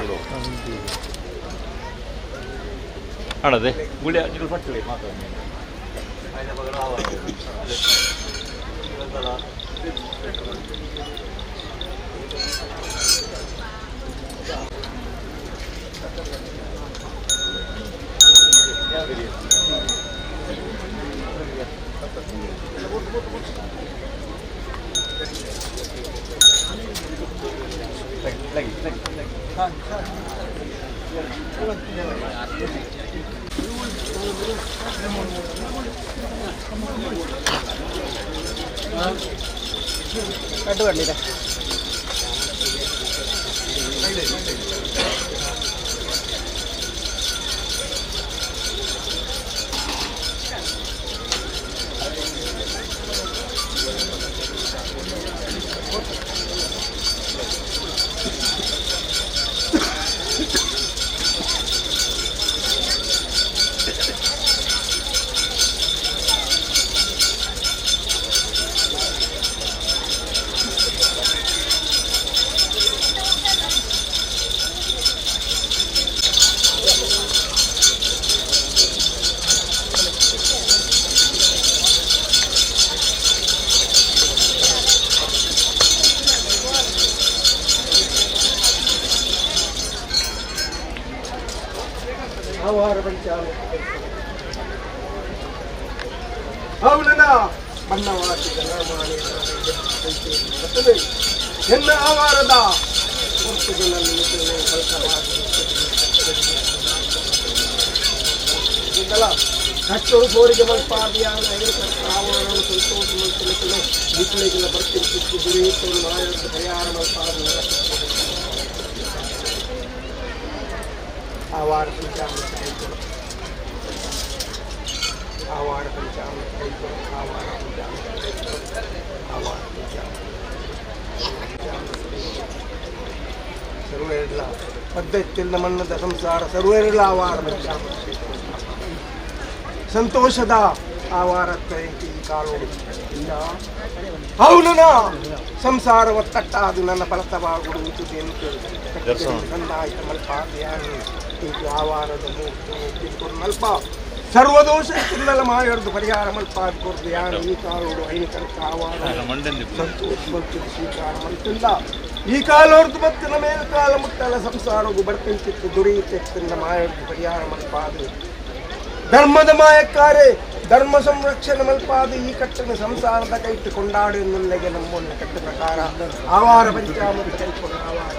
ಅಣದೆ ಗುಳಿ ನಿಗಳು ಪಟ್ಟಲೆ ಮಾತಾಡಿ ಕಟ್ಟು ಬರಲಿದೆ. ಆಹಾರ ಪಂಚಾಲ ಅವನನ ಬಣ್ಣವಾಸಿದ ಎನ್ನ ಆವಾರದ ಕಷ್ಟರು ಬೋರಿಗೆ ಮಲ್ಪಾದಿಯಾನ ಆವರಣ ಸಂತೋಷ ಮಲ್ಪಲಿಕ್ಕೆ ಬಿಸಿಲಿಗೆಲ್ಲ ಬರ್ತಿರ್ತಿತ್ತು ಗುರಿಯಿತ್ತು ಮಾಯದ ಪರಿಹಾರ ಮಲ್ಪಾದ ಆವಾರ ಪಂಚಾಮೃತ ಕೈಕೊಡು ಆವಾರ ಪಂಚಾಮೃತ ಕೈಕೊಡು ಆವಾರ ಪಂಚಾಮೃತ ಕೈಕೊಡು ಆವಾರ ಪಂಚಾಮೃತ ಸರ್ವೇರ್ಲ ಪದ್ಧತಿಲ್ಲ ಮನ್ನದ ಸಂಸಾರ ಸರ್ವೇರ್ಲ ಆವಾರ ಪಂಚಾಮೃತ ಸಂತೋಷದ ಆವಾರ ಈ ಕಾಲು ಇಲ್ಲ ಅವನ ಸಂಸಾರ ಒತ್ತಟ್ಟಾದು ನನ್ನ ಫಲತವಾಗುವುದು ಕಂದಾಯ್ತ ಮಲ್ಪ ಆವಾರದ ಮಲ್ಪ ಸರ್ವದೋಷ ತಿನ್ನಲ ಮಾಯೊರ್ದು ಪರಿಹಾರ ಮಲ್ಪಾದ್ ಕೊರ್ದು ಯಾನ್ ಈ ಕಾಲೋಡು ಐನ ಕರ್ಕ ಆವಾರ ಸಂತೋಷ ಮಲ್ತುದು ಸ್ವೀಕಾರ ಮಲ್ತಿಲ್ಲ. ಈ ಕಾಲೋರ್ದು ಬತ್ತಿನ ಮೇಲ್ಕಾಲ ಮುಟ್ಟಲ ಸಂಸಾರಗು ಬರ್ಪಿಂಚಿತ್ತು ದುರಿಯುತ್ತಿತ್ತಿನ ಮಾಯೊರ್ದು ಪರಿಹಾರ ಮಲ್ಪಾದು ಧರ್ಮದ ಮಾಯಕ್ಕಾರೆ ಧರ್ಮ ಸಂರಕ್ಷಣೆ ಮಲ್ಪಾದು ಈ ಕಟ್ಟನ ಸಂಸಾರದ ಕೈಟ್ಟು ಕೊಂಡಾಡು ಎನ್ನುಲ್ಲೆಗೆ ನಮ್ಮೊನ್ನ ಕಟ್ಟು ಪ್ರಕಾರ ಆವಾರ ಪಂಚಾಮೃತ ಕೈಕೊಂಡು ಆವಾರ.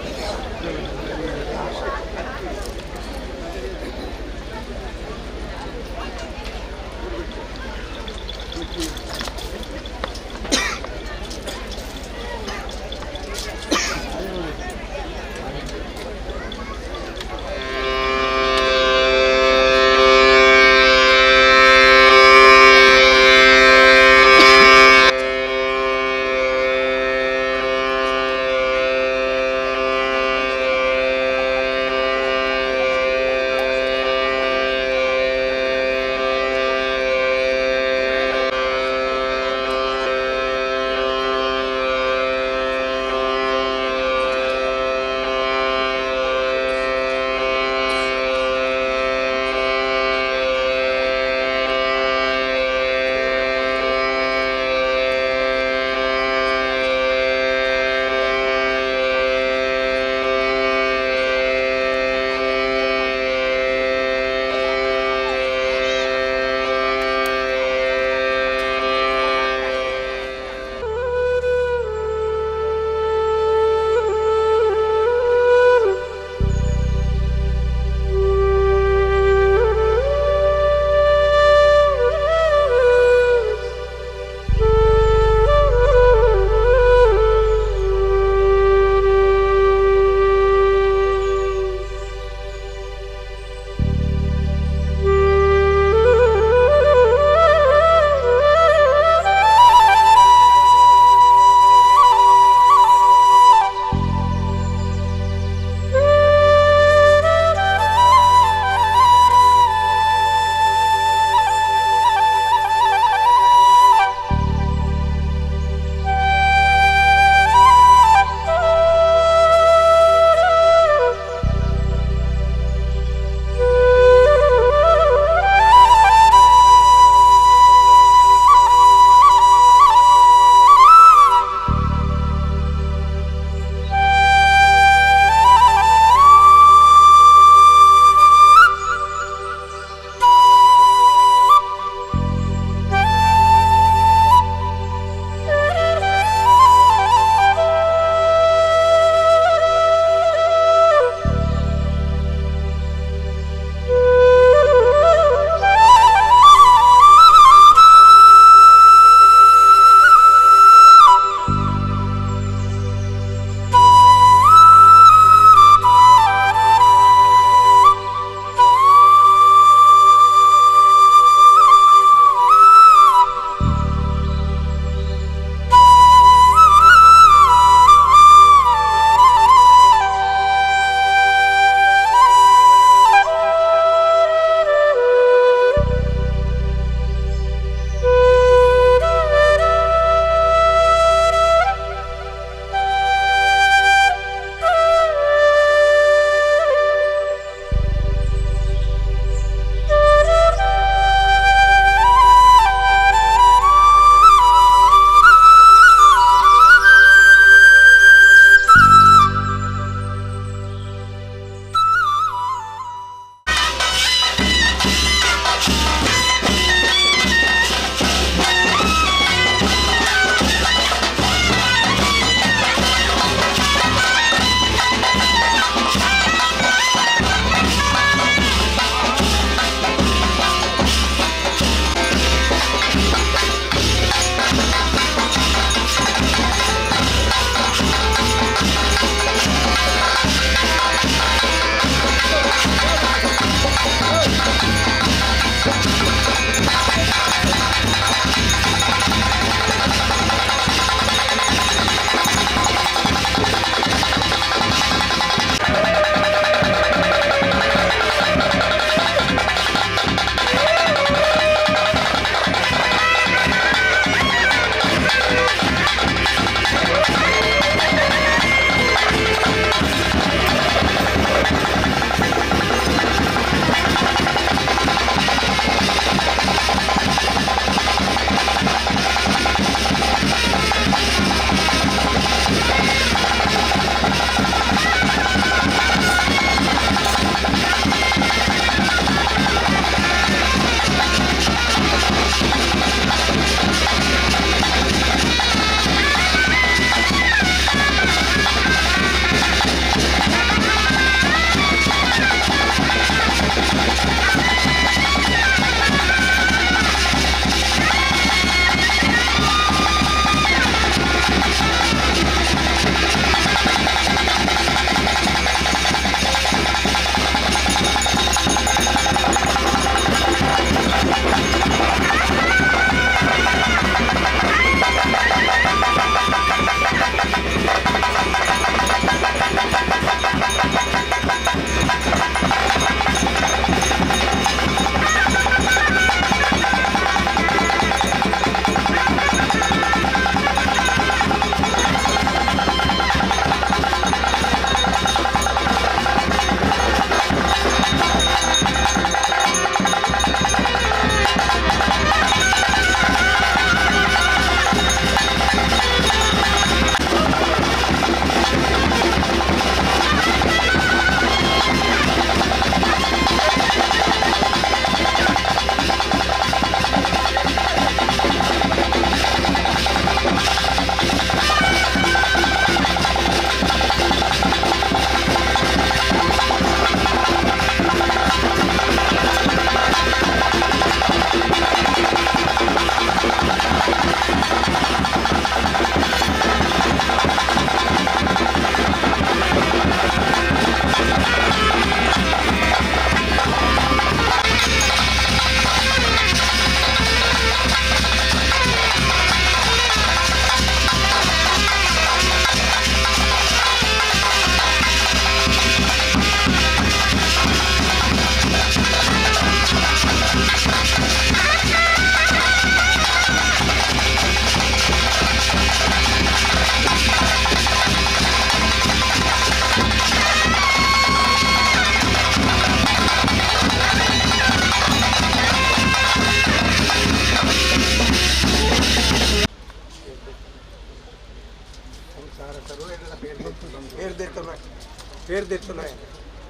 ಪೇರ್ ದೆತ್ತುನ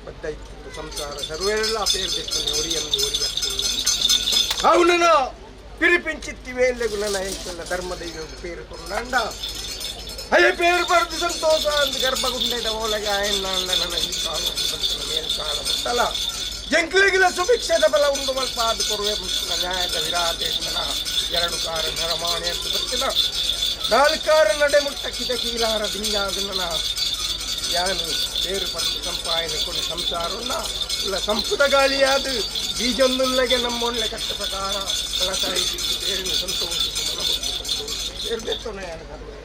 ಬದ್ದ ಇತ್ತು ಸಂಸಾರ ಸರ್ವೇರೆಲ್ಲ ಪೇರ್ ದೆತ್ತುನ ಒರಿಯಂದು ಒರಿಯತ್ತುಲ್ಲ ಅವನ ಪಿರಿಪಿಂಚಿತ್ತಿವೆ ಎಲ್ಲೆಗು ನನ್ನ ಎಂಕಲ್ಲ ಧರ್ಮದೈವ ಪೇರು ಕೊರುನಾಂಡ ಅಯ್ಯ ಪೇರು ಬರೆದು ಸಂತೋಷ ಅಂದ್ ಗರ್ಭಗುಂಡೆದ ಓಲಗ ಆಯನ್ನ ನನ್ನ ಈ ಕಾಲ ಬರ್ತನ ಮೇಲ್ ಕಾಲ ಮುಟ್ಟಲ ಜಂಕ್ಲಿಗಿಲ ಸುಭಿಕ್ಷದ ಬಲ ಉಂಡು ಮಲ್ಪ ಅದು ಕೊರುವೆ ಮುಟ್ಟಿನ ನ್ಯಾಯದ ವಿರಾಟೇಶನ ಎರಡು ಕಾರ ನರಮಾಣೆ ಅಂತ ಬರ್ತಿನ ನಾಲ್ಕಾರ ನಡೆ ಮುಟ್ಟ ಕಿದ ಕೀಲಾರ ದಿಂಗಾದ ಯಾನು ಬೇರು ಪರ್ದು ಸಂಪಾಯನೆ ಕೊಡು ಸಂಸಾರನ್ನ ಇಲ್ಲ ಸಂಪುಟ ಗಾಳಿಯಾದ ಬೀಜೊಂದುಲ್ಲಗೆ ನಮ್ಮೊಳ್ಳೆ ಕಟ್ಟ ಪ್ರಕಾರ ಫಲಸಾಯಿ ಸಿಕ್ಕು ಬೇರಿನ ಸಂತೋಷ ಮನಬುದ್ಧಿ ಸಂತೋಷ ಬೇರ್ದೆತ್ತೋಣ ಯಾನು ಕರುವೆ.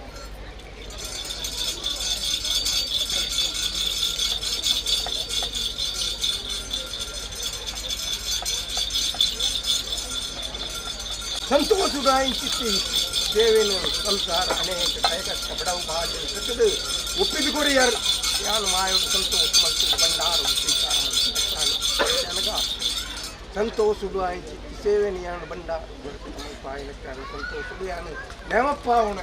ಸಂತೋಷದಾಯಿಂಚಿತ್ತಿ ಸೇವೆನು ಸಂಸಾರ ಅನೇಕ ಕಷ್ಟ ಬಡವು ಬಾಧೆ ಸತ್ತದು ಒಪ್ಪಿದು ಕೊರಿಯರ್ ಯಾನು ಮಾಯೋಡು ಸಂತೋಷ ಮಲ್ತು ಬಂಡಾರು ಸ್ವೀಕಾರ ಮಲ್ತು ಸಂತೋಷುಡು ಆಯಿಂಚಿತ್ತಿ ಸೇವೆನು ಯಾನು ಬಂಡಾರು ಪಾಯನಕ್ಕಾನು ಸಂತೋಷುಡು ಯಾನು ನೇಮಪ್ಪಾವಣ.